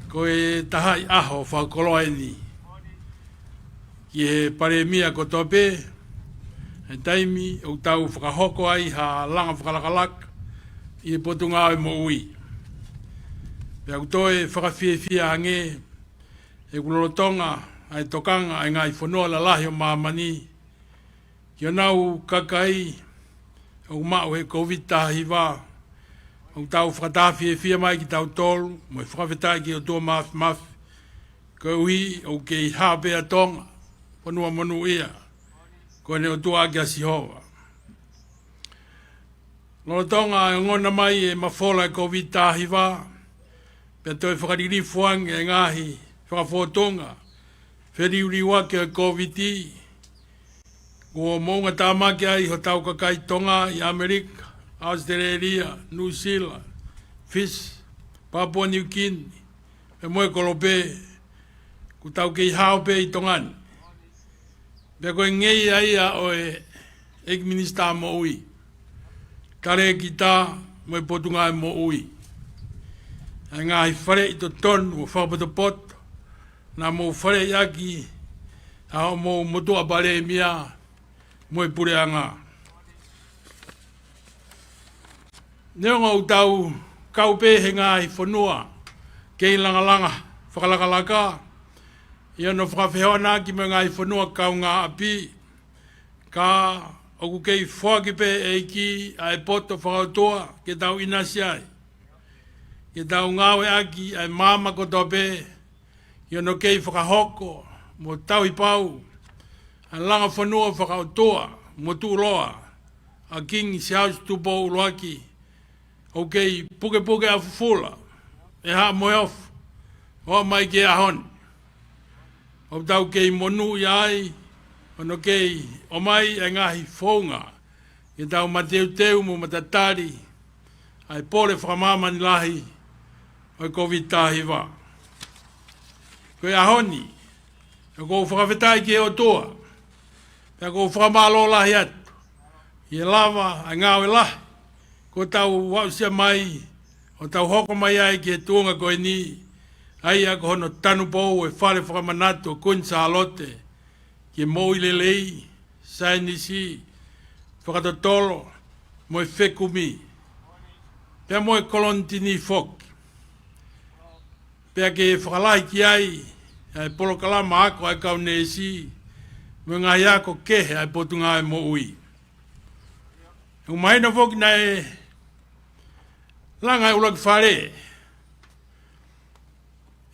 ko e tahaʻi ʻaho fakakoloa eni ki he Palēmia kotoa pē, he taimi ʻoku tau fakahoko ai ha langa fakalakalaka ʻi he Potungāue Moʻui. Pea ʻoku toe fakafiefia ange he ʻoku lolotonga ʻa e tokanga ʻa e ngaahi fonua lalahi ʻo māmani ki honau kakai ʻoku maʻu he Kōviti taha hiva, ʻoku tau fakatafiefia mai kitautolu mo e fakafetaʻi ki he ʻOtua Māfimafi, koeʻuhi ʻoku kei hao pē ʻa Tonga, fonua monūʻia, ko ʻene ʻOtua ʻa Sihova. Lolotonga e ongona mai e mafola e Kōviti taha hiva, pea toe fakalilifu ange e ngaahi fakafōtunga feliuliuaki ʻo e Kōviti, kuo moʻunga tāmaki ai hotau kakai Tonga ʻi ʻAmelika, ʻAositelēlia, Nuʻusila, Fisi, Papua Niukini, pea mo e kolope, ʻoku tau kei hao pē ʻi Tonga ni. Pea ko e ngeia ia ʻo e ʻEiki Minisitā Moʻui, Talēkita mo e Potungāue Moʻui, ʻa e ngaahi faleʻi totonu ʻo fakapotopoto naʻa mou faleʻi ʻaki ʻa hoʻomou motuʻa Palēmia mo e puleʻanga. Neongo ʻoku tau kau pē he ngaahi fonua kei langalanga fakalakalaka ʻi hono fakafehoanaki mo e ngaahi fonua kaungāʻapi, ka ʻoku kei foaki pē ʻe he ʻEiki ʻa e poto fakaʻotua ke tau ʻinasi ai, ke tau ngāueʻaki ʻa e maama kotoa pē ʻi hono kei fakahoko mo tauhi pau ʻa e langa fonua fakaʻotua mo tuʻuloa ʻa Kingi Siaosi Tupou ʻUluaki, ʻoku kei pukepuke ʻa fufula ʻe Haʻa Moheofo ʻo aʻu mai ki he ʻaho ni. ʻOku tau kei monūʻia ai hono kei ʻomai e ngaahi founga ke tau mateuteu mo matatali ʻa e pole fakamāmani lahi ʻo e Kōviti taha hiva. Ko e ʻaho ni, ʻoku ou fakafetaʻi ki he ʻOtua, pea ʻoku ou fakamālō lahi atu ʻi he lava ʻa e ngāue lahi kuo tau aʻusia mai ʻo tau hoko mai ai ki he tuʻunga ko eni, ʻa ia ko hono tanupou e fale fakamanatu ʻo Kuini Sālote ki he moʻui lelei, saienisi, fakatotolo, mo e fekumi, pea mo e kolonitini foki. Pea ke fakalahi ki ai ʻa e polokalama ako ʻa e kau neesi mo e ngaahi ako kehe ʻa e Potungāue Moʻui. ʻOku mahino foki naʻe langa e ʻuluaki fale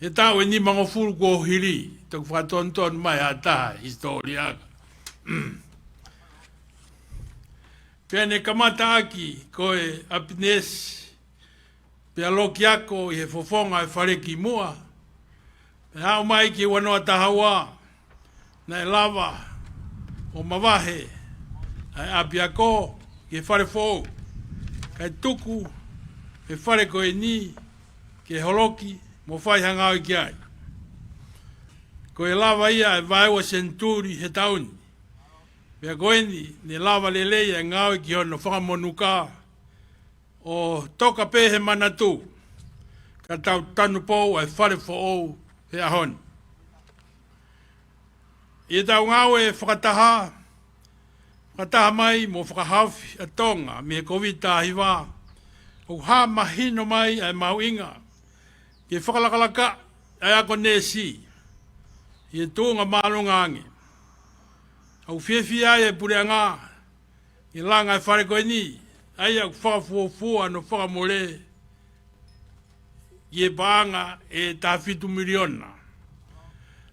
he taʻu ʻe nimangofulu kuo hili, toki fakatonutonu mai ha taha hisitōlia. Pea ne kamata ʻaki ko e ʻapinesi, pea loki ako ʻi he fofonga e fale ki muʻa. Pea aʻu mai ki he ua noa taha ua, naʻe lava ʻo mavahe ʻa e ʻapiako ki he fale foʻou, kae tuku e fale ko eni ke holoki mo fai ha ngāue ki ai. Ko e lava ia ʻa e vaeua senituli he taʻu ni. Pea ko eni, ne lava lelei ʻa e ngāue ki hono fakamonuka, ʻo toka pē he manatu, ka tau tanupou ʻa e fale foʻou he ʻaho ni. ʻI heʻetau ngāue fakataha, fakataha mai mo fakahaofi ʻa Tonga mei he Kōviti taha hiva, ʻoku hā mahino mai ʻa e mahuʻinga ke fakalakalaka ʻa e ako neesi ʻi he tuʻunga māʻolunga ange. ʻOku fiefia ai e puleʻanga ke langa e fale ko eni, ʻa ia ʻoku fakafuofua hono fakamole ki he paʻanga ʻe taha fitu miliona.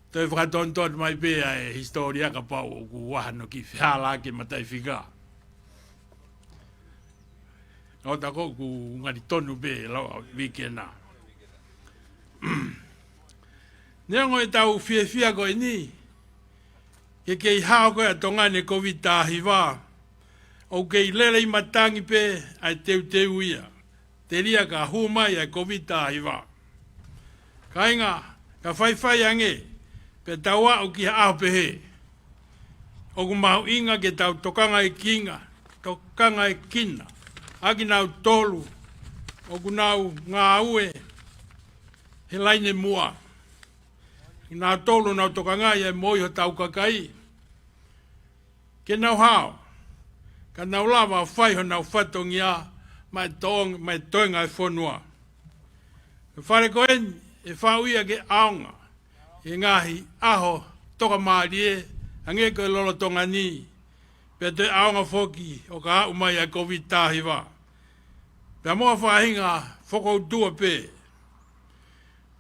Toe fakatonutonu mai pē ʻa e hisitōlia kapau ʻoku ʻi ai hano kiʻi fehālaaki e mataʻifika. ʻOku ou tui ʻoku ngali tonu pē lau a vike na. Neongo ʻetau fiefia ko eni, ke kei hao ko ē ʻa Tonga mei he Kōviti taha hiva, ʻoku kei lele ʻi matangi pē ʻa e teuteu ia, telia ka hū mai ʻa e Kōviti taha hiva. Kāinga, ka faifai ange, pea tau aʻu ki ha ʻaho pehē, ʻoku mahuʻinga ke tau tokangaekina, tokangaekina ʻa kinautolu ʻoku nau ngāue he laine muʻa. Kinautolu ʻoku nau tokangaʻi ʻa e moʻui hotau kakai, ke nau hao, ka nau lava ʻo fai honau fatongia maʻa e toʻong-, maʻa e toenga e fonua. Ko e fale ko eni ʻe faʻu ia ke ʻaonga ʻi he ngaahi ʻaho tokamālie, hangē ko e lolotonga ni, pea toe ʻaonga foki ʻo ka aʻu mai ʻa e Kōviti taha hiva. Pea mo ha faʻahinga fokoutua pē.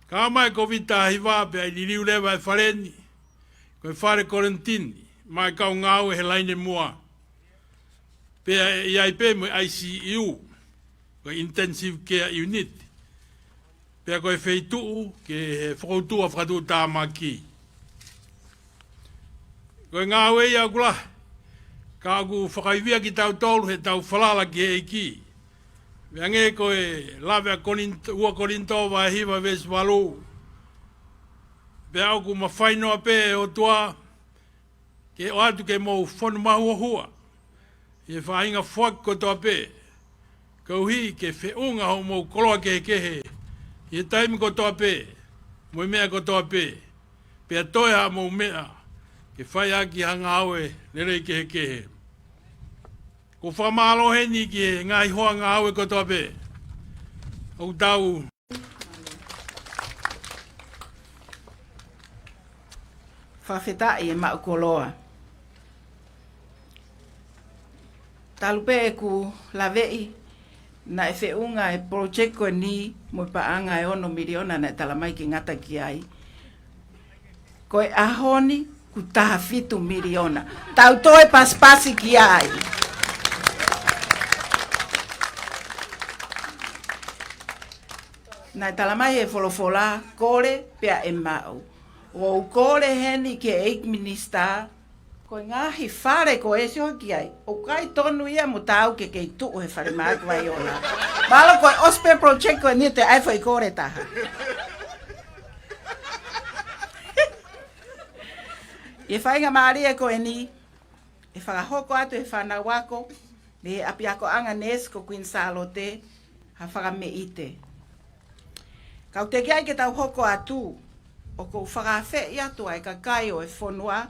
Ka aʻu mai e Kōviti taha hiva pea ʻe liliu leva e fale ni ko e fale kolonitini maʻa e kau ngāue he laine muʻa. Pea ʻe ʻi ai pē mo e I C U, ko e Intensive Care Unit. Pea ko e feituʻu ki he fokoutua fakatuʻutāmaki. Ko e ngāue ia ʻoku lahi, ka ʻoku fakaivia kitautolu heʻetau falala ki he ʻEiki. Meʻa hangē ko e lave ʻa Kolinitō, ua Kolinitō vahe hiva veesi valu. Pea ʻoku mafai noa pē ʻe he ʻOtua ke ʻoatu ke mou fonu mahuohua ʻi he faʻahinga foaki kotoa pē, koeʻuhi ke feʻunga hoʻomou koloa kehekehe ʻi he taimi kotoa pē, mo e meʻa kotoa pē, pea toe haʻamou meʻa ke fai ʻaki ha ngāue lelei kehekehe. ʻOku ou fakamālō heni ki he ngaahi hoa ngāue kotoa pē ʻoku tau Fakafetaʻi e maʻu koloa. Talu pē ʻeku laveʻi, naʻe feʻunga e project ko eni mo e paʻanga ʻe ono miliona naʻe talamai ke ngata ki ai. Ko e ʻaho ni ʻoku taha fitu miliona. Tau toe pasipasi ki ai. Naʻe talamai ʻe he folofola, kole pea ʻe maʻu. ʻOku ou kole heni ki he ʻEiki Minisitā, ko e ngaahi fale ko ē sio ki ai, ʻoku ʻikai tonu ia mo tau ke kei tuʻu he Fale Maʻake Vaiola. Mahalo ko e ʻosi pē project ko eni te ʻai foʻi kole taha. ʻI he faingamālie ko eni, ʻe fakahoko atu ʻe he fānau ako mei he ʻapiakoʻanga neesi ko Kuini Sālote ha fakameʻite. Ka ʻoku teʻeki ai ke tau hoko atu, ʻoku ou fakaafeʻi atu ʻa e kakai ʻo e fonua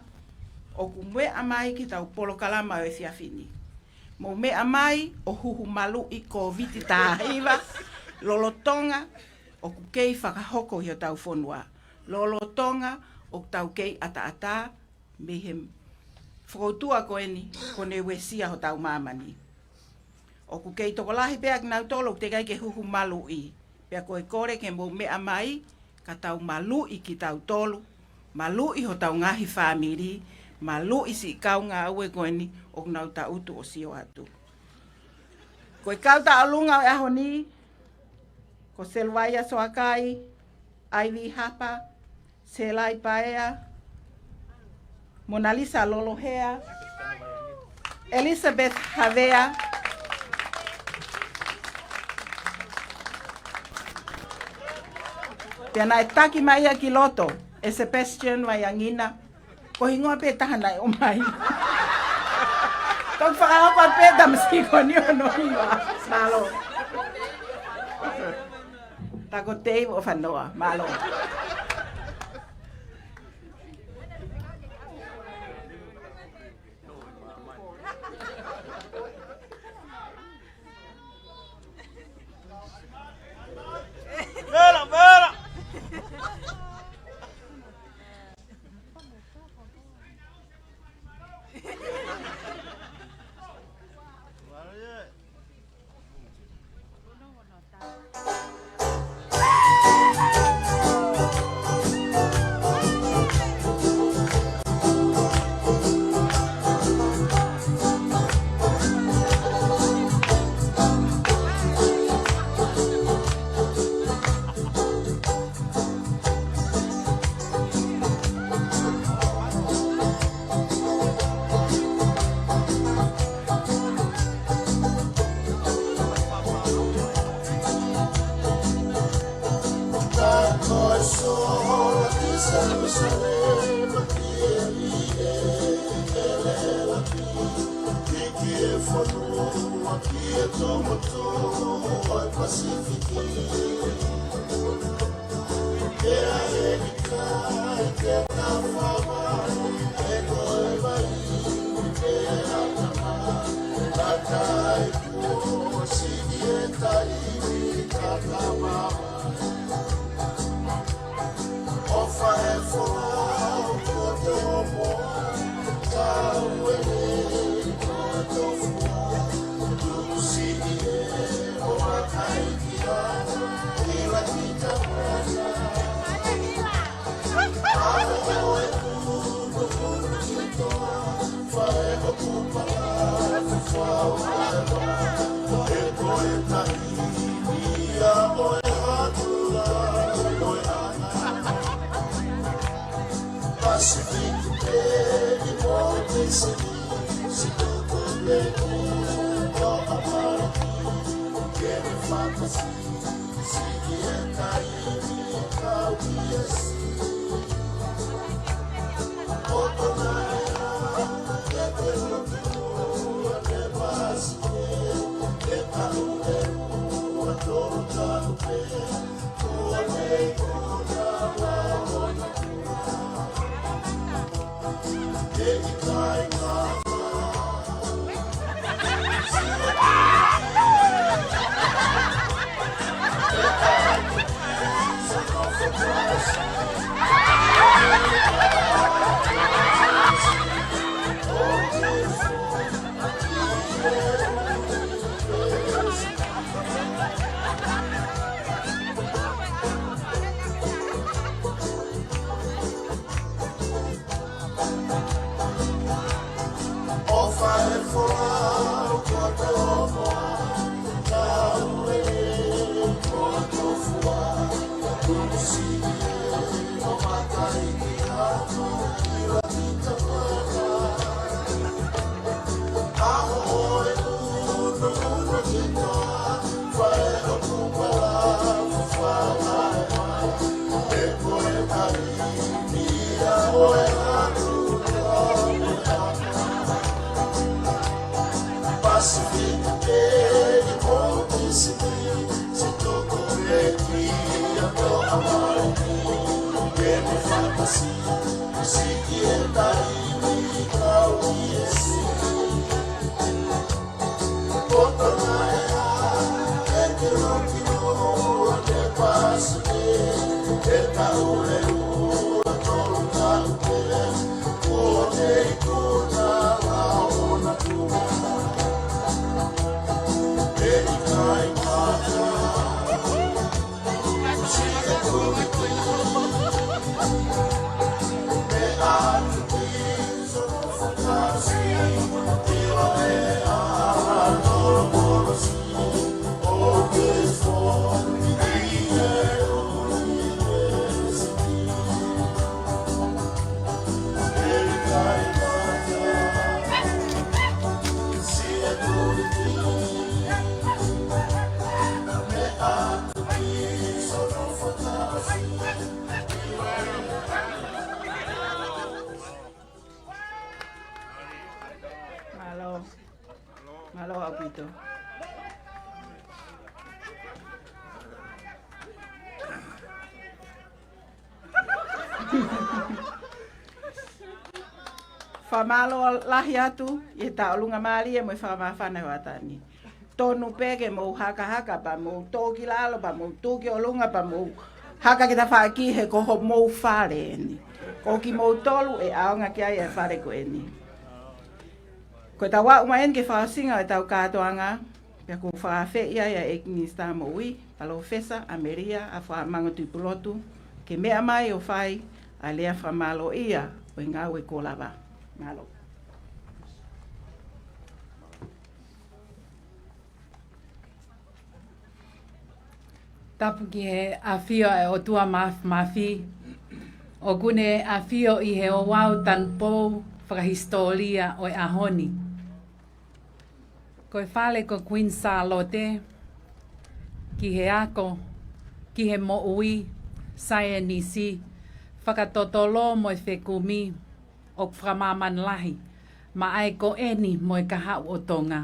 ʻoku meʻa mai ki heʻetau polokalama ʻo e efiafi ni. Mou meʻa mai ʻo huhu maluʻi Kōviti taha hiva, lolotonga ʻoku kei fakahoko ʻi hotau fonua, lolotonga ʻoku tau kei ʻataʻatā mei he fokoutua ko eni kuo ne uesia hotau māmani. ʻOku kei tokolahi pē ʻa kinautolu ʻoku teʻeki ai ke huhu maluʻi. Pea ko e kole ke mou meʻa mai, ka tau maluʻi kitautolu, maluʻi hotau ngaahi fāmili, maluʻi siʻi kau ngāue ko eni ʻoku nau tangutu ʻo sio atu. Ko e kau tauʻolunga ʻo e ʻaho ni, ko Seluaia Soakai, Aivi Hapa, Selai Paea, Monalisa Lolohea, Elizabeth Havea, pea naʻe taki mai ia ki loto ʻe Sebastian Vaiangina, ko e hingoa pē taha naʻe ʻomai. Toki fakahoko pē tamasiʻi ko eni ʻo nohi ua. Mālō. Tako tei mo fanoa. Mālō. Mālō. Mālō ʻaupito. Fakamālō lahi atu ʻi he tauʻolunga mālie mo e fakamāfana ʻo e ʻaho ni. Tonu pē ke mou hakahaka pea mou tō ki lalo pea mou tō ki ʻolunga pea mou haka ki tafaʻaki he ko homou fale eni. Ko kimoutolu ʻe ʻaonga ki ai e fale ko eni. Ko ʻetau aʻu mai eni ki he fakaʻosinga ʻo ʻetau kātoanga, pea ʻoku ou fakaafeʻi ai ʻa e ʻEiki Minisitā Moʻui, Palōfesa ʻAmelia ʻAfuamango Tuʻipulotu, ke meʻa mai ʻo fai ʻa e lea fakamālōʻia ʻo e ngāue kuo lava. Mālō. Tapu ki he ʻafio ʻa e ʻOtua Māfimafi, ʻoku ne ʻafio ʻi he ouau tanupou fakahisitōlia ʻo e ʻaho ni. Ko e fale ko Queen Sālote, ki he ako, ki he moʻui, saienisi, fakatotolo mo e fekumi ʻoku fakamāmani lahi maʻa e ko eni mo e kahaʻu ʻo Tonga.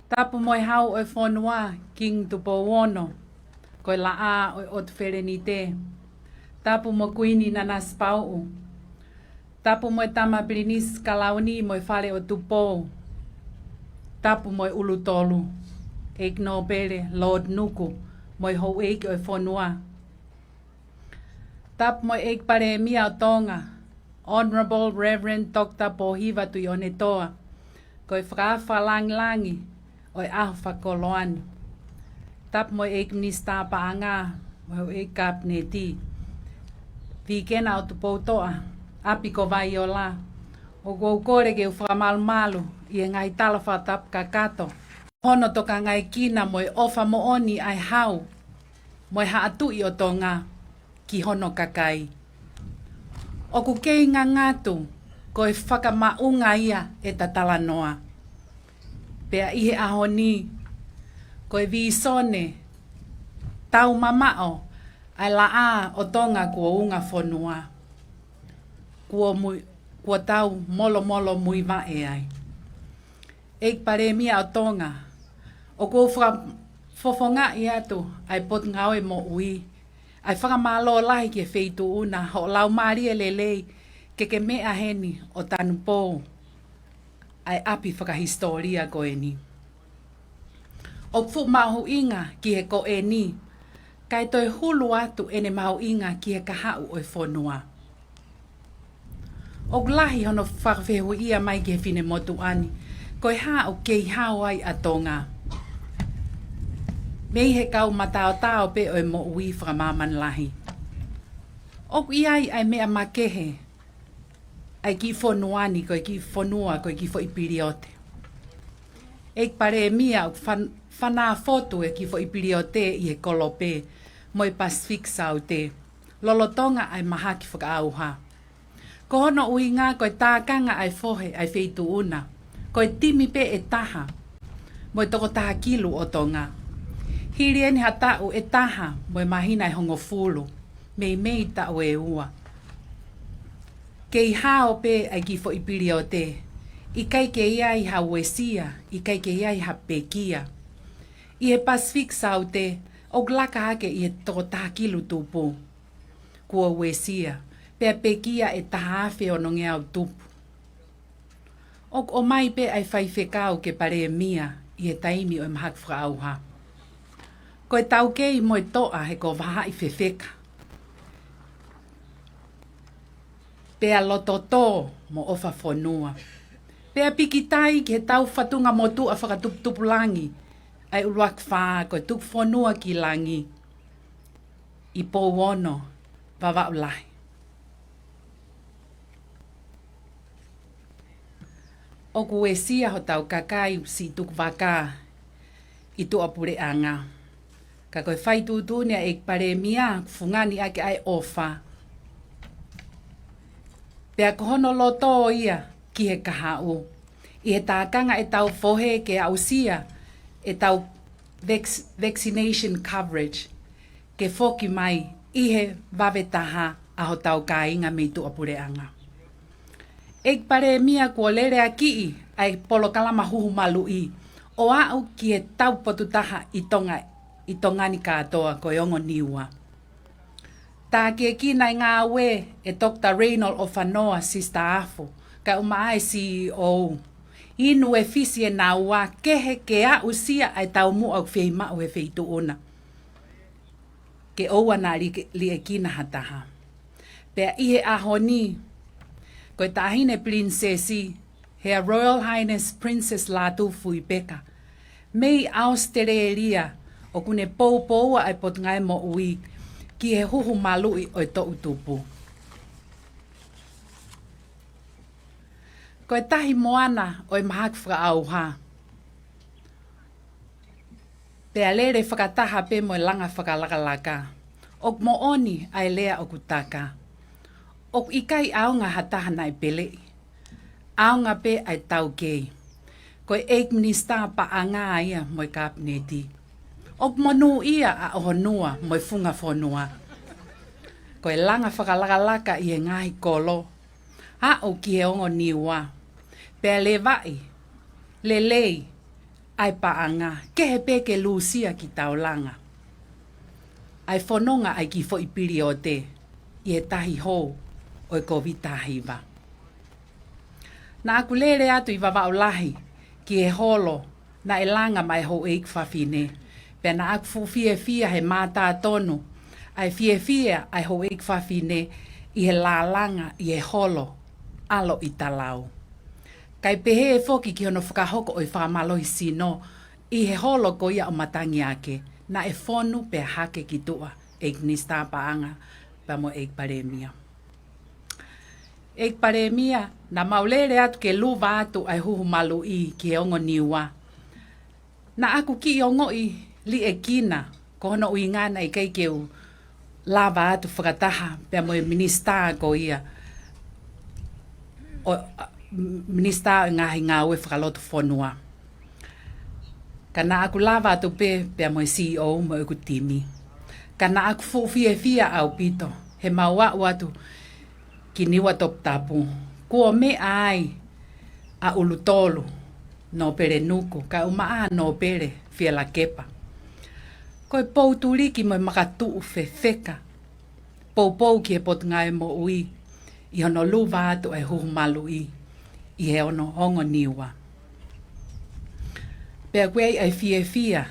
Tapu mo e Hau ʻo e fonua, Kingi Tupou Ono, ko e laʻā ʻo e ʻOtu Felenite. Tapu mo Kuini Nanasipauʻu. Tapu mo e Tama Pilinisi Kalauni mo e Fale ʻo Tupou. Tapu mo e ʻUlutolu, ʻEiki Nōpele Lord Nuku mo e houʻeiki ʻo e fonua. Tapu mo e ʻEiki Palēmia ʻo Tonga, Honourable Reverend Doctor Pōhiva Tuʻionetoa, ko e fakaafe fakalāngilangi ʻo e ʻaho fakakoloa ni. Tapu mo e ʻEiki Minisitā Paʻanga mo e ʻEiki Kapineti. Vikena ʻo Tupoutoʻa, ʻapi ko Vaiola, ʻoku ou kole ke u fakamalumalu ʻi he ngaahi tala fakatapu kakato hono tokangaekina mo e ʻofa moʻoni ʻa e Hau mo e Haʻa Tuʻi ʻo Tonga ki hono kakai. ʻOku kei ngangatu ko e fakamaʻunga ia ʻeta talanoa. Pea ʻi he ʻaho ni, ko e vīsone taumamaʻo ʻa e laʻā ʻo Tonga kuo unga fonua. Kuo mui-, kuo tau molomolo muivaʻe ai. ʻEiki Palēmia ʻo Tonga, ʻoku ou faka-, fofongaʻi atu ʻa e Potungāue Moʻui ʻa e fakamālō lahi ki he Feituʻu na hoʻo laumālie lelei ke ke meʻa heni ʻo tanupou ʻa e ʻapi fakahisitōlia ko eni. ʻOku fuʻu mahuʻinga ki he ko eni, kae toe hulu atu ʻene mahuʻinga ki he kahaʻu ʻo e fonua. ʻOku lahi hono fakafehuʻia mai ki he finemotuʻa ni, ko e hā ʻoku kei hao ai ʻa Tonga mei he kau mataotao pē ʻo e moʻui fakamāmani lahi. ʻOku ʻi ai ʻa e meʻa makehe ʻa e kiʻi fonua ni, ko e kiʻi fonua, ko e kiʻi foʻi piliote. ʻEiki Palēmia, ʻoku fan-, fanā fotu e kiʻi foʻi piliote ʻi he kolope mo e Pasifiki Saute lolotonga ʻa e mahaki fakaʻauha. Ko hono ʻuhinga ko e tākanga ʻa e fohe ʻa e Feituʻu na, ko e timi pē ʻe taha mo e toko taha kilu ʻo Tonga. Hili eni ha taʻu ʻe taha mo e māhina ʻe hongofulu, meimei taʻu ʻe ua. Kei hao pē ʻa e kiʻi foʻi piliote, ʻikai kei ai ha uesia, ʻikai kei ai ha pekia. ʻI he Pasifiki Saute, ʻoku laka hake ʻi he toko taha kilu tupu kuo uesia, pea pekia ʻe taha afe onongeau tupu. ʻOku ʻomai pē ʻa e faifekau ke Palēmia ʻi he taimi ʻo e mahaki fakaʻauha. Ko e taukei mo e toʻa he ko Vahaʻi Fefeka. Pea lototō mo ʻofa fonua. Pea pikitai ki he tau fatunga motuʻa fakatuputupulangi ʻa e ʻUluaki Fā, ko e Tuku Fonua ki Langi ʻi Pouono, Vavaʻu Lahi. ʻOku uesia hotau kakai siʻi tukuvaka ʻi tuʻapuleʻanga. Ka ko e fai tuʻutuʻuni ʻa e ʻEiki Palēmia, fungani ʻaki ʻa e ʻofa. Pea ko hono loto ia ki he kahaʻu. ʻI he tākanga ʻetau fohe ke aʻusia ʻetau vac-, vaccination coverage, ke foki mai ʻi he vave taha ʻa hotau kāinga mei tuʻapuleʻanga. ʻEiki Palēmia, kuo leleakiʻi ʻa e polokalama huhu maluʻi ʻo aʻu ki he tau potu taha ʻi Tonga, ʻi Tonga ni kātoa, ko e ongo Niua. Tākiekina e ngāue ʻe Doctor Reynold ʻOfanoa, Sister Afu, kae ʻumaʻā e C E O. Inu e fisi ʻe naua kehe ke aʻusia ʻa e taumuʻa ʻoku feimaʻu he Feituʻu na, ke ʻoua naʻa liʻe-, liʻekina ha taha. Pea ʻi he ʻaho ni, ko e Taʻahine Pilinisesi, Her Royal Highness Princess Lātūfuipeka mei ʻAositelēlia, ʻoku ne poupoua ʻa e Potungāue Moʻui ki he huhu maluʻi ʻo e toʻu tupu. Ko e Tahi Moana ʻo e mahaki fakaʻauha. Pea lele fakataha pē mo e langa fakalakalaka. ʻOku moʻoni ʻa e lea ʻoku taka: ʻOku ʻikai ʻaonga ha taha naʻe peleʻi. ʻAonga pē ʻa e taukei. Ko e ʻEiki Minisitā Paʻanga ia mo e Kapineti. ʻOku monūʻia ʻa ʻOhonua mo e Funga Fonua. Ko e langa fakalakalaka ʻi he ngaahi kolo, aʻu ki he ongo Niua, pea levaʻi lelei ʻa e paʻanga, kehe pē ke lūsia ki taulanga ʻa e fononga ʻa e kiʻi foʻi piliote ʻi he tahi hou ʻo e Kōviti taha hiva. Naʻa ku lele atu ʻi Vavaʻu Lahi ki he holo naʻe langa maʻa e houʻeiki fafine. Pea naʻa ku fuʻu fiefia he mātā tonu ʻa e fiefia ʻa e houʻeiki fafine ʻi he lālanga ʻi he holo ʻAlo ʻi Talau. Kae pehē foki ki hono fakahoko ʻo e fakamālohisino ʻi he holo ko ia ʻo Matangiake, naʻe fonu pea hake ki tuʻa ʻEiki Minisitā Paʻanga pea mo e ʻEiki Palēmia. ʻEiki Palēmia, naʻa mau lele atu ke luva atu ʻa e huhu maluʻi ki he ongo Niua. Naʻa ku kiʻi ongoʻi liʻekina, ko hono ʻuhinga naʻe ʻikai ke u lava atu fakataha pea mo e minisitā ko ia, ʻo, a, m-, minisitā ʻo e ngaahi ngāue fakalotofonua. Ka naʻa ku lava atu pē pea mo e C E O mo ʻeku timi. Ka naʻa ku fuʻu fiefia ʻaupito he mau aʻu atu ki Niua Toputapu, kuo meʻa ai ʻa ʻUlutolu Nōpele Nuku, kae ʻumaʻā Nōpele Fielakepa. Ko e poutuliki mo e makatuʻu fefeka poupou ki he Potungāue Moʻui ʻi hono luva atu ʻa e huhu maluʻi ʻi he ongo Niua. Pea ʻoku ʻi ai ʻa e fiefia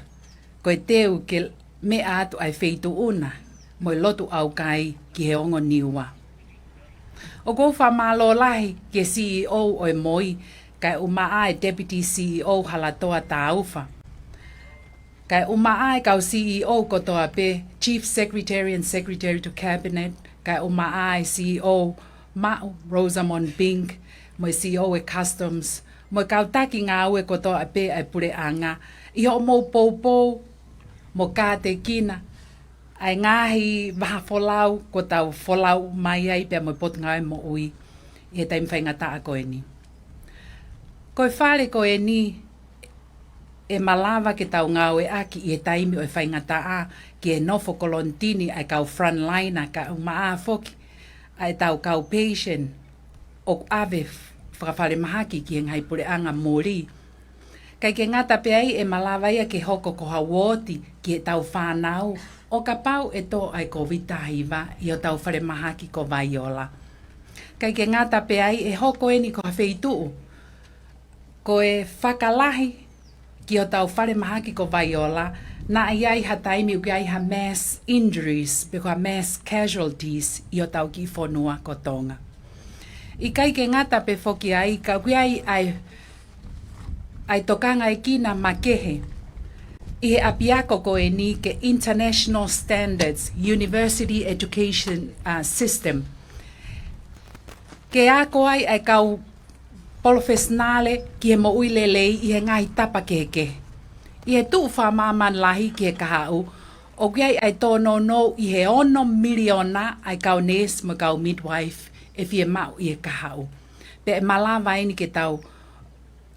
ko e teu ke meʻa atu ʻa e feituʻu na mo e lotu ʻaukai ki he ongo Niua. ʻOku ou fakamālō lahi ki he C E O ʻo e MOI, kae ʻumaʻā e Deputy C E O Halatoa Taufa. Kae ʻumaʻā e kau C E O kotoa pē, Chief Secretary and Secretary to Cabinet, kae ʻumaʻā e C E O Maʻu, Rosamond Bink, mo e C E O e Customs, mo e kau taki ngāue kotoa pē ʻa e puleʻanga, ʻi hoʻomou poupou mo kātekina ʻa e ngaahi vaha folau kuo tau folau mai ai pea mo e Potungāue Moʻui ʻi he taimi faingataʻa ko eni. Ko e fale ko eni ʻe malava ke tau ngāueʻaki ʻi he taimi ʻo e faingataʻa ki he nofo kolonitini ʻa e kau frontliner, kae ʻumaʻā foki ʻa e tau kau patient ʻoku ʻave f-, fakafalemahaki ki he ngaahi puleʻanga muli. ʻIkai ke ngata pē ai, ʻe malava ia ke hoko ko ha uooti ki he tau fānau ʻo kapau ʻe tō ʻa e Kōviti taha hiva ʻi hotau falemahaki ko Vaiola. ʻIkai ke ngata pē ai, ʻe hoko eni ko ha feituʻu ko e fakalahi ki hotau falemahaki ko Vaiola, naʻe ʻi ai ha taimi ʻoku ʻi ai ha mass injuries, pe ko ha mass casualties ʻi hotau kiʻi fonua ko Tonga. ʻIkai ke ngata pē foki ai, ka ʻoku ʻi ai ʻa e, ʻa e tokangaekina makehe ʻi he ʻapiako ko eni ke International Standards University Education, uh, System. Ke ako ai ʻa e kau palofesinale ki he moʻui lelei ʻi he ngaahi tapa kehekehe. ʻI he tuʻu fakamāmani lahi ki he kahaʻu, ʻoku ʻi ai ʻa e tōnounou ʻi he ono miliona ʻa e kau neesi mo e kau midwife ʻe fiemaʻu ʻi he kahaʻu. Pea ʻe malava eni ke tau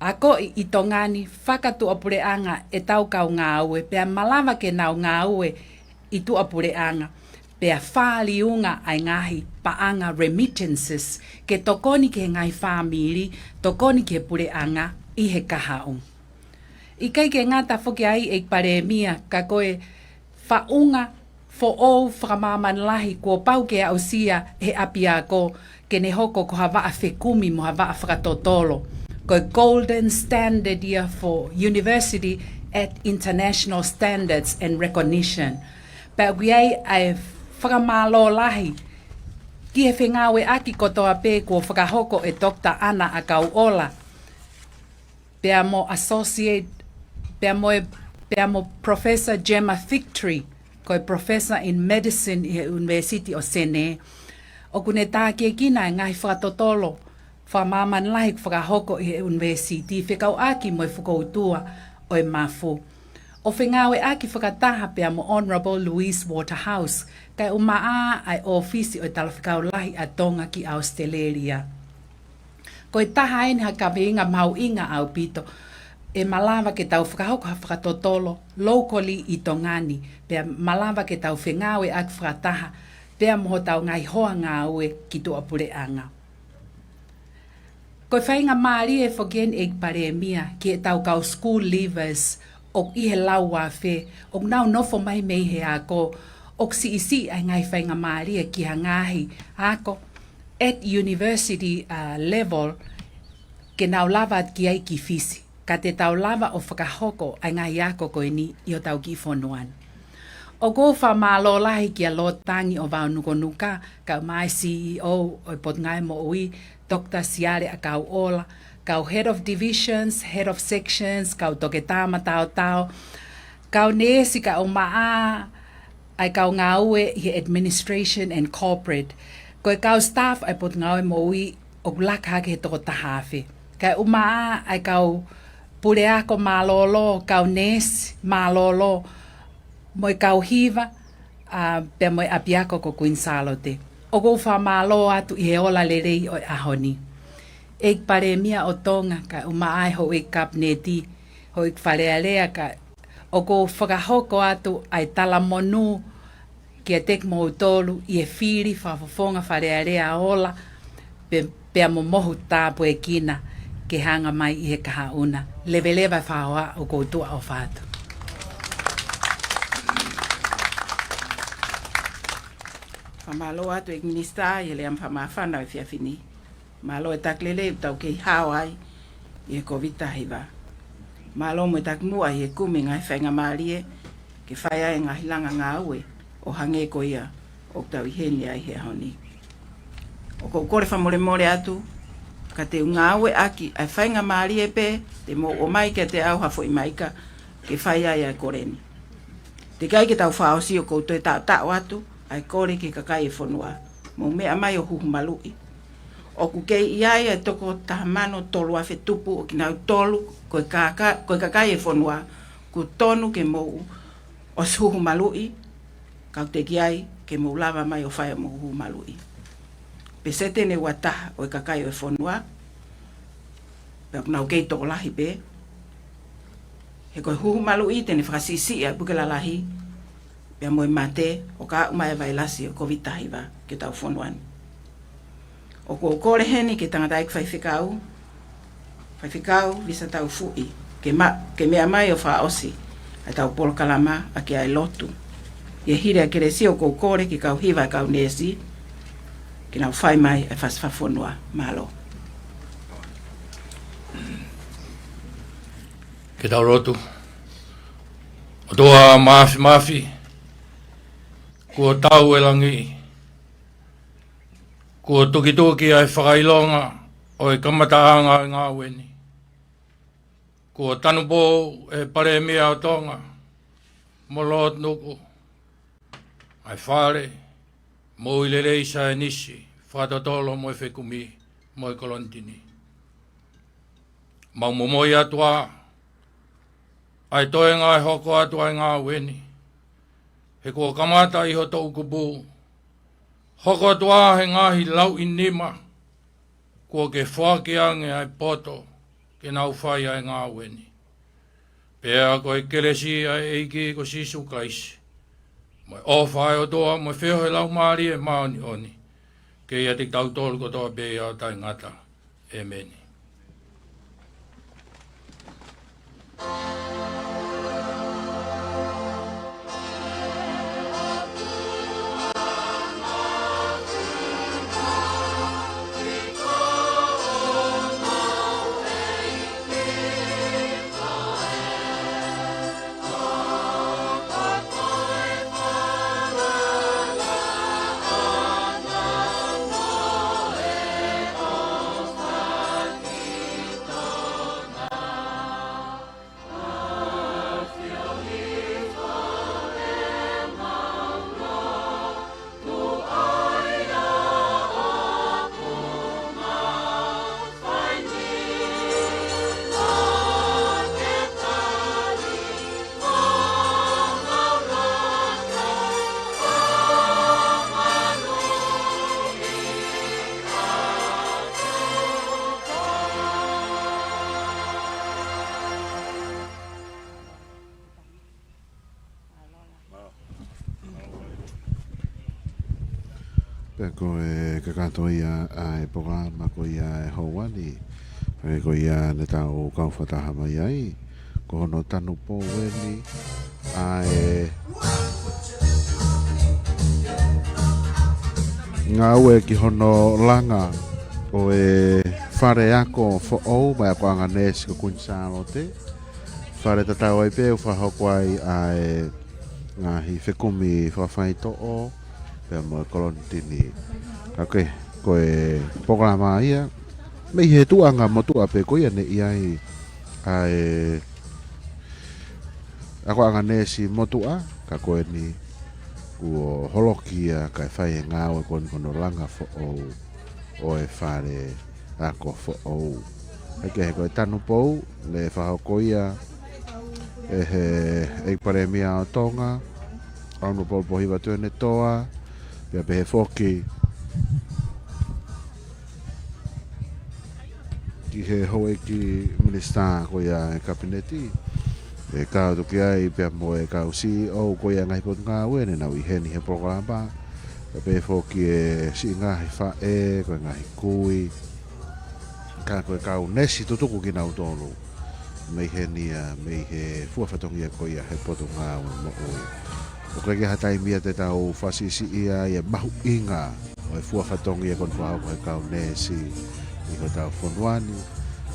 akoʻi ʻi Tonga ni fakatuʻapuleʻanga ʻetau kau ngāue, pea malava ke nau ngāue ʻi tuʻapuleʻanga, pea fāliunga ʻa e ngaahi paʻanga remittances, ke tokoni ki he ngaahi fāmili, tokoni ki he puleʻanga ʻi he kahaʻu. ʻIkai ke ngata foki ai, ʻEiki Palēmia, ka ko e faʻunga foʻou fakamāmani lahi kuo pau ke aʻusia ʻe he ʻapiako ke ne hoko ko ha vaʻa fekumi mo ha vaʻa fakatotolo. Ko e Golden Standard Year for University at International Standards and Recognition. Pea ʻoku ʻi ai ʻa e fakamālō lahi ki he fengāueʻaki kotoa pē kuo fakahoko ʻe Doctor Ana ʻAkauʻola, pea mo Associate, pea mo e, pea mo Professor Gemma Victory, ko e Professor in Medicine ʻi he University of Senē. ʻOku ne tākiekina e ngaahi fakatotolo fakamāmani lahi kuo fakahoko ʻi he university fekauʻaki mo e fokoutua ʻo e mafu, ʻo fengāueʻaki fakataha pea mo Honourable Louise Waterhouse, kae ʻumaʻā ʻa e ʻōfisi ʻo e Talafekau Lahi ʻa Tonga ki ʻAositelēlia. Ko e taha eni ha kaveinga mahuʻinga ʻaupito, ʻe malava ke tau fakahoko ha fakatotolo locally ʻi Tonga ni, pea malava ke tau fengāueʻaki fakataha, pea mo hotau ngaahi hoa ngāue ki tuʻapuleʻanga. Ko e faingamālie foki eni ʻEiki Palēmia ki heʻetau kau school leavers ʻoku ʻi he lauafe, ʻoku nau nofo mai mei he ako, ʻoku siʻisiʻi ʻa e ngaahi faingamālie ki ha ngaahi ako at university, uh, level ke nau lava atu ki ai ki Fisi. Ka te tau lava ʻo fakahoko ʻa e ngaahi ako ko eni ʻi hotau kiʻi fonua ni. ʻOku ou fakamālō lahi kia Lord Tangi ʻo Vaunukonuka, kau mai C E O ʻo e Potungāue Moʻui, Doctor Siale ʻAkauʻola, kau head of divisions, head of sections, kau toketā mataotao, kau neesi, kau maʻa, ʻa e kau ngāue ʻi he administration and corporate. Ko e kau staff ʻa e Potungāue Moʻui ʻoku laka hake he toko taha afe. Kae ʻumaʻā ʻa e kau puleako mālōlō, kau neesi mālōlō, mo e kau hiva, ʻa, pea mo e ʻapiako ko Kuini Sālote. ʻOku ou fakamālō atu ʻi he ola lelei ʻo e ʻaho ni. ʻEiki Palēmia ʻo Tonga, kae ʻumaʻā ʻa e houʻeiki Kapineti, houʻeiki Fale Alea, ka ʻoku ou fakahoko atu ʻa e talamonū kiate kimoutolu ʻi he fili fakafofonga Fale Alea ola, pe-, pea mo mohu tāpuekina ke hanga mai ʻi he kahaʻu na. Leveleva e fakahoha, ʻoku ou tuʻa ʻofa atu. Fakamālō atu ʻEiki Minisitā ʻi he lea fakamāfana ʻo e efiafi ni. Mālō e taki lelei ʻoku tau kei hao ai ʻi he Kōviti taha hiva. Mālō mo e taki muʻa ʻi he kumi e ngaahi faingamālie ke fai ai e ngaahi langa ngāue ʻo hangē ko ia ʻoku tau ʻi heni ai he ʻaho ni. ʻOku ou kole fakamolemole atu, ka te u ngāueʻaki ʻa e faingamālie pē te mou ʻomai kiate au ha foʻi maika ke fai ai ʻa e kole ni. Teʻeki ai ke tau fakaʻosi, ʻoku ou toe taʻotaʻo atu ʻa e kole ki he kakai e fonua. Mou meʻa mai ʻo huhu maluʻi. ʻOku kei ʻi ai e toko taha mano tolu afe tupu ʻo kinautolu, ko e kaka-, ko e kakai e fonua, kuo tonu ke mou ʻosi huhu maluʻi, ka ʻoku teʻeki ai ke mou lava mai ʻo fai hoʻomou huhu maluʻi. Peseti ʻe ua taha ʻo e kakai ʻo e fonua, pea ʻoku nau kei tokolahi pē, he ko e huhu maluʻi te ne fakasiʻisiʻi ʻa e puke lalahi, pea mo e mate, ʻo ka aʻu mai e vailasi ʻo Kōviti taha hiva ki hotau fonua ni. ʻOku ou kole heni ki he tangataʻeiki faifekau, Faifekau Visa Taufuʻi, ke ma-, ke meʻa mai ʻo fakaʻosi ʻa ʻetau polokalama ʻaki ʻa e lotu. ʻI he hili ʻa e kelesi, ʻoku ou kole ki he kau hiva ʻa e kau neesi, ke nau fai mai ʻa e fasi fakafonua. Mālō. Ke tau lotu. ʻOtua Māfimafi, kuo tau e langi, kuo tukituki ʻa e fakaʻilonga ʻo e kamataʻanga ʻo e ngāue ni. Kuo tanupou ʻe he Palēmia ʻo Tonga mo Lord Nuku ʻa e Fale Moʻui Lelei Saienisi Fakatotolo mo e Fekumi mo e Kolonitini. Mau momoi atu ā ʻa e toenga e hoko atu ʻa e ngāue ni, he kuo kamata ʻi ho toʻukupu. Hoko atu ā he ngaahi lauʻi nima kuo ke foaki ange ʻa e poto ke nau fai ʻa e ngāue ni. Pea ko e kelesi ʻa e ʻEiki ko Sīsū Kalaisi, mo e ʻofa ʻa e ʻOtua, mo e feohi ʻa e Laumālie Māʻoniʻoni, ke ʻiate kitautolu kotoa pē ʻo taʻengata. ʻEmeni. Pea ko e kakato ia ʻa e polokalama ko ia ʻa e houa ni. Pea ko ia ne tau kau fakataha mai ai, ko hono tanupou eni ʻa e ngāue ki hono langa ʻo e fale ako foʻou mai akoʻanga neesi ko Kuini Sālote. Fale tatau ai pē ʻoku fakahoko ai ʻa e ngaahi fekumi fakafaitoʻo pea mo e kolonitini. Ka ko e, ko e polokalama ia mei he tuʻunga motuʻa pē ko ia ne ʻi ai ʻa e akoʻanga neesi motuʻa, ka ko eni kuo holoki ia kae fai e ngāue ko eni ko hono langa foʻou ʻo e fale ako foʻou. ʻIkai ke he ko e tanupou ne fakahoko ia ʻe he ʻEiki Palēmia ʻo Tonga, ʻAhunupolu Pōhiva Tuʻiʻonetoa, pea pehē foki ki he houʻeiki minisitā ko ia ʻa e Kapineti, ʻe kau atu ki ai pea mo e kau C E O ko ia ʻa e ngaahi potungāue ne nau ʻi heni he polokalama, pea pehē foki e siʻi ngaahi faʻē, ko e ngaahi kui, ka ko e kau neesi tutuku kinautolu mei heni ia, mei he fua fatongia ko ia he Potungāue Moʻui. ʻOku ʻikai ke ʻi ai ha taimi ia te tau fakasiʻisiʻi ai e mahuʻinga ʻo e fua fatongia ko eni fakahoko ʻe he kau neesi ʻi hotau fonua ni.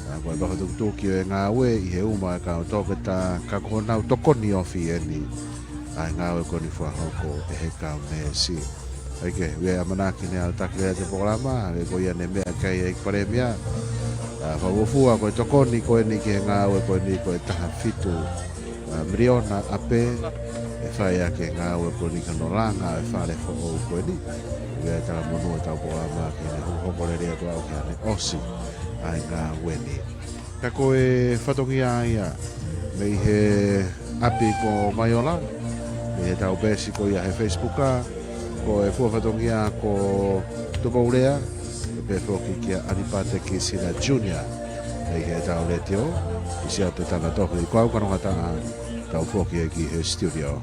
ʻA, ko e fakatukutuki ʻo e ngāue ʻi he uma e kau toketā, ka ko honau tokoni ofi eni ʻa e ngāue ko eni fakahoko ʻe he kau neesi. ʻIkai ke, ʻoku ʻi ai e ʻamanaki ne aʻutaki leva ʻa e polokalama, ʻa ia ko ia ne meʻa ki ai e ʻEiki Palēmia. ʻA, fakafuofua ko e tokoni ko eni ki he ngāue ko eni ko e taha fitu, ʻa, miliona ʻapē ʻe fai ʻaki e ngāue ko eni ki hono langa e fale foʻou ko eni. ʻOku ʻi ai e talamonū ʻetau polokalama ki heʻene hokohoko lelei atu ʻo aʻu ki hano ʻosi ʻa e ngāue ni. Ka ko e fatongia ia mei he ʻapi ko Maiola, mei heʻetau peesi ko ia he Facebook, ko e fua fatongia ko Tupou Lea, pea pehē foki kia ʻAnipate Kisina Junior, mei heʻetau letiō, ʻi Siaote Tanatofi. Ko au Kano Ngataʻa, tau foki ki he studio.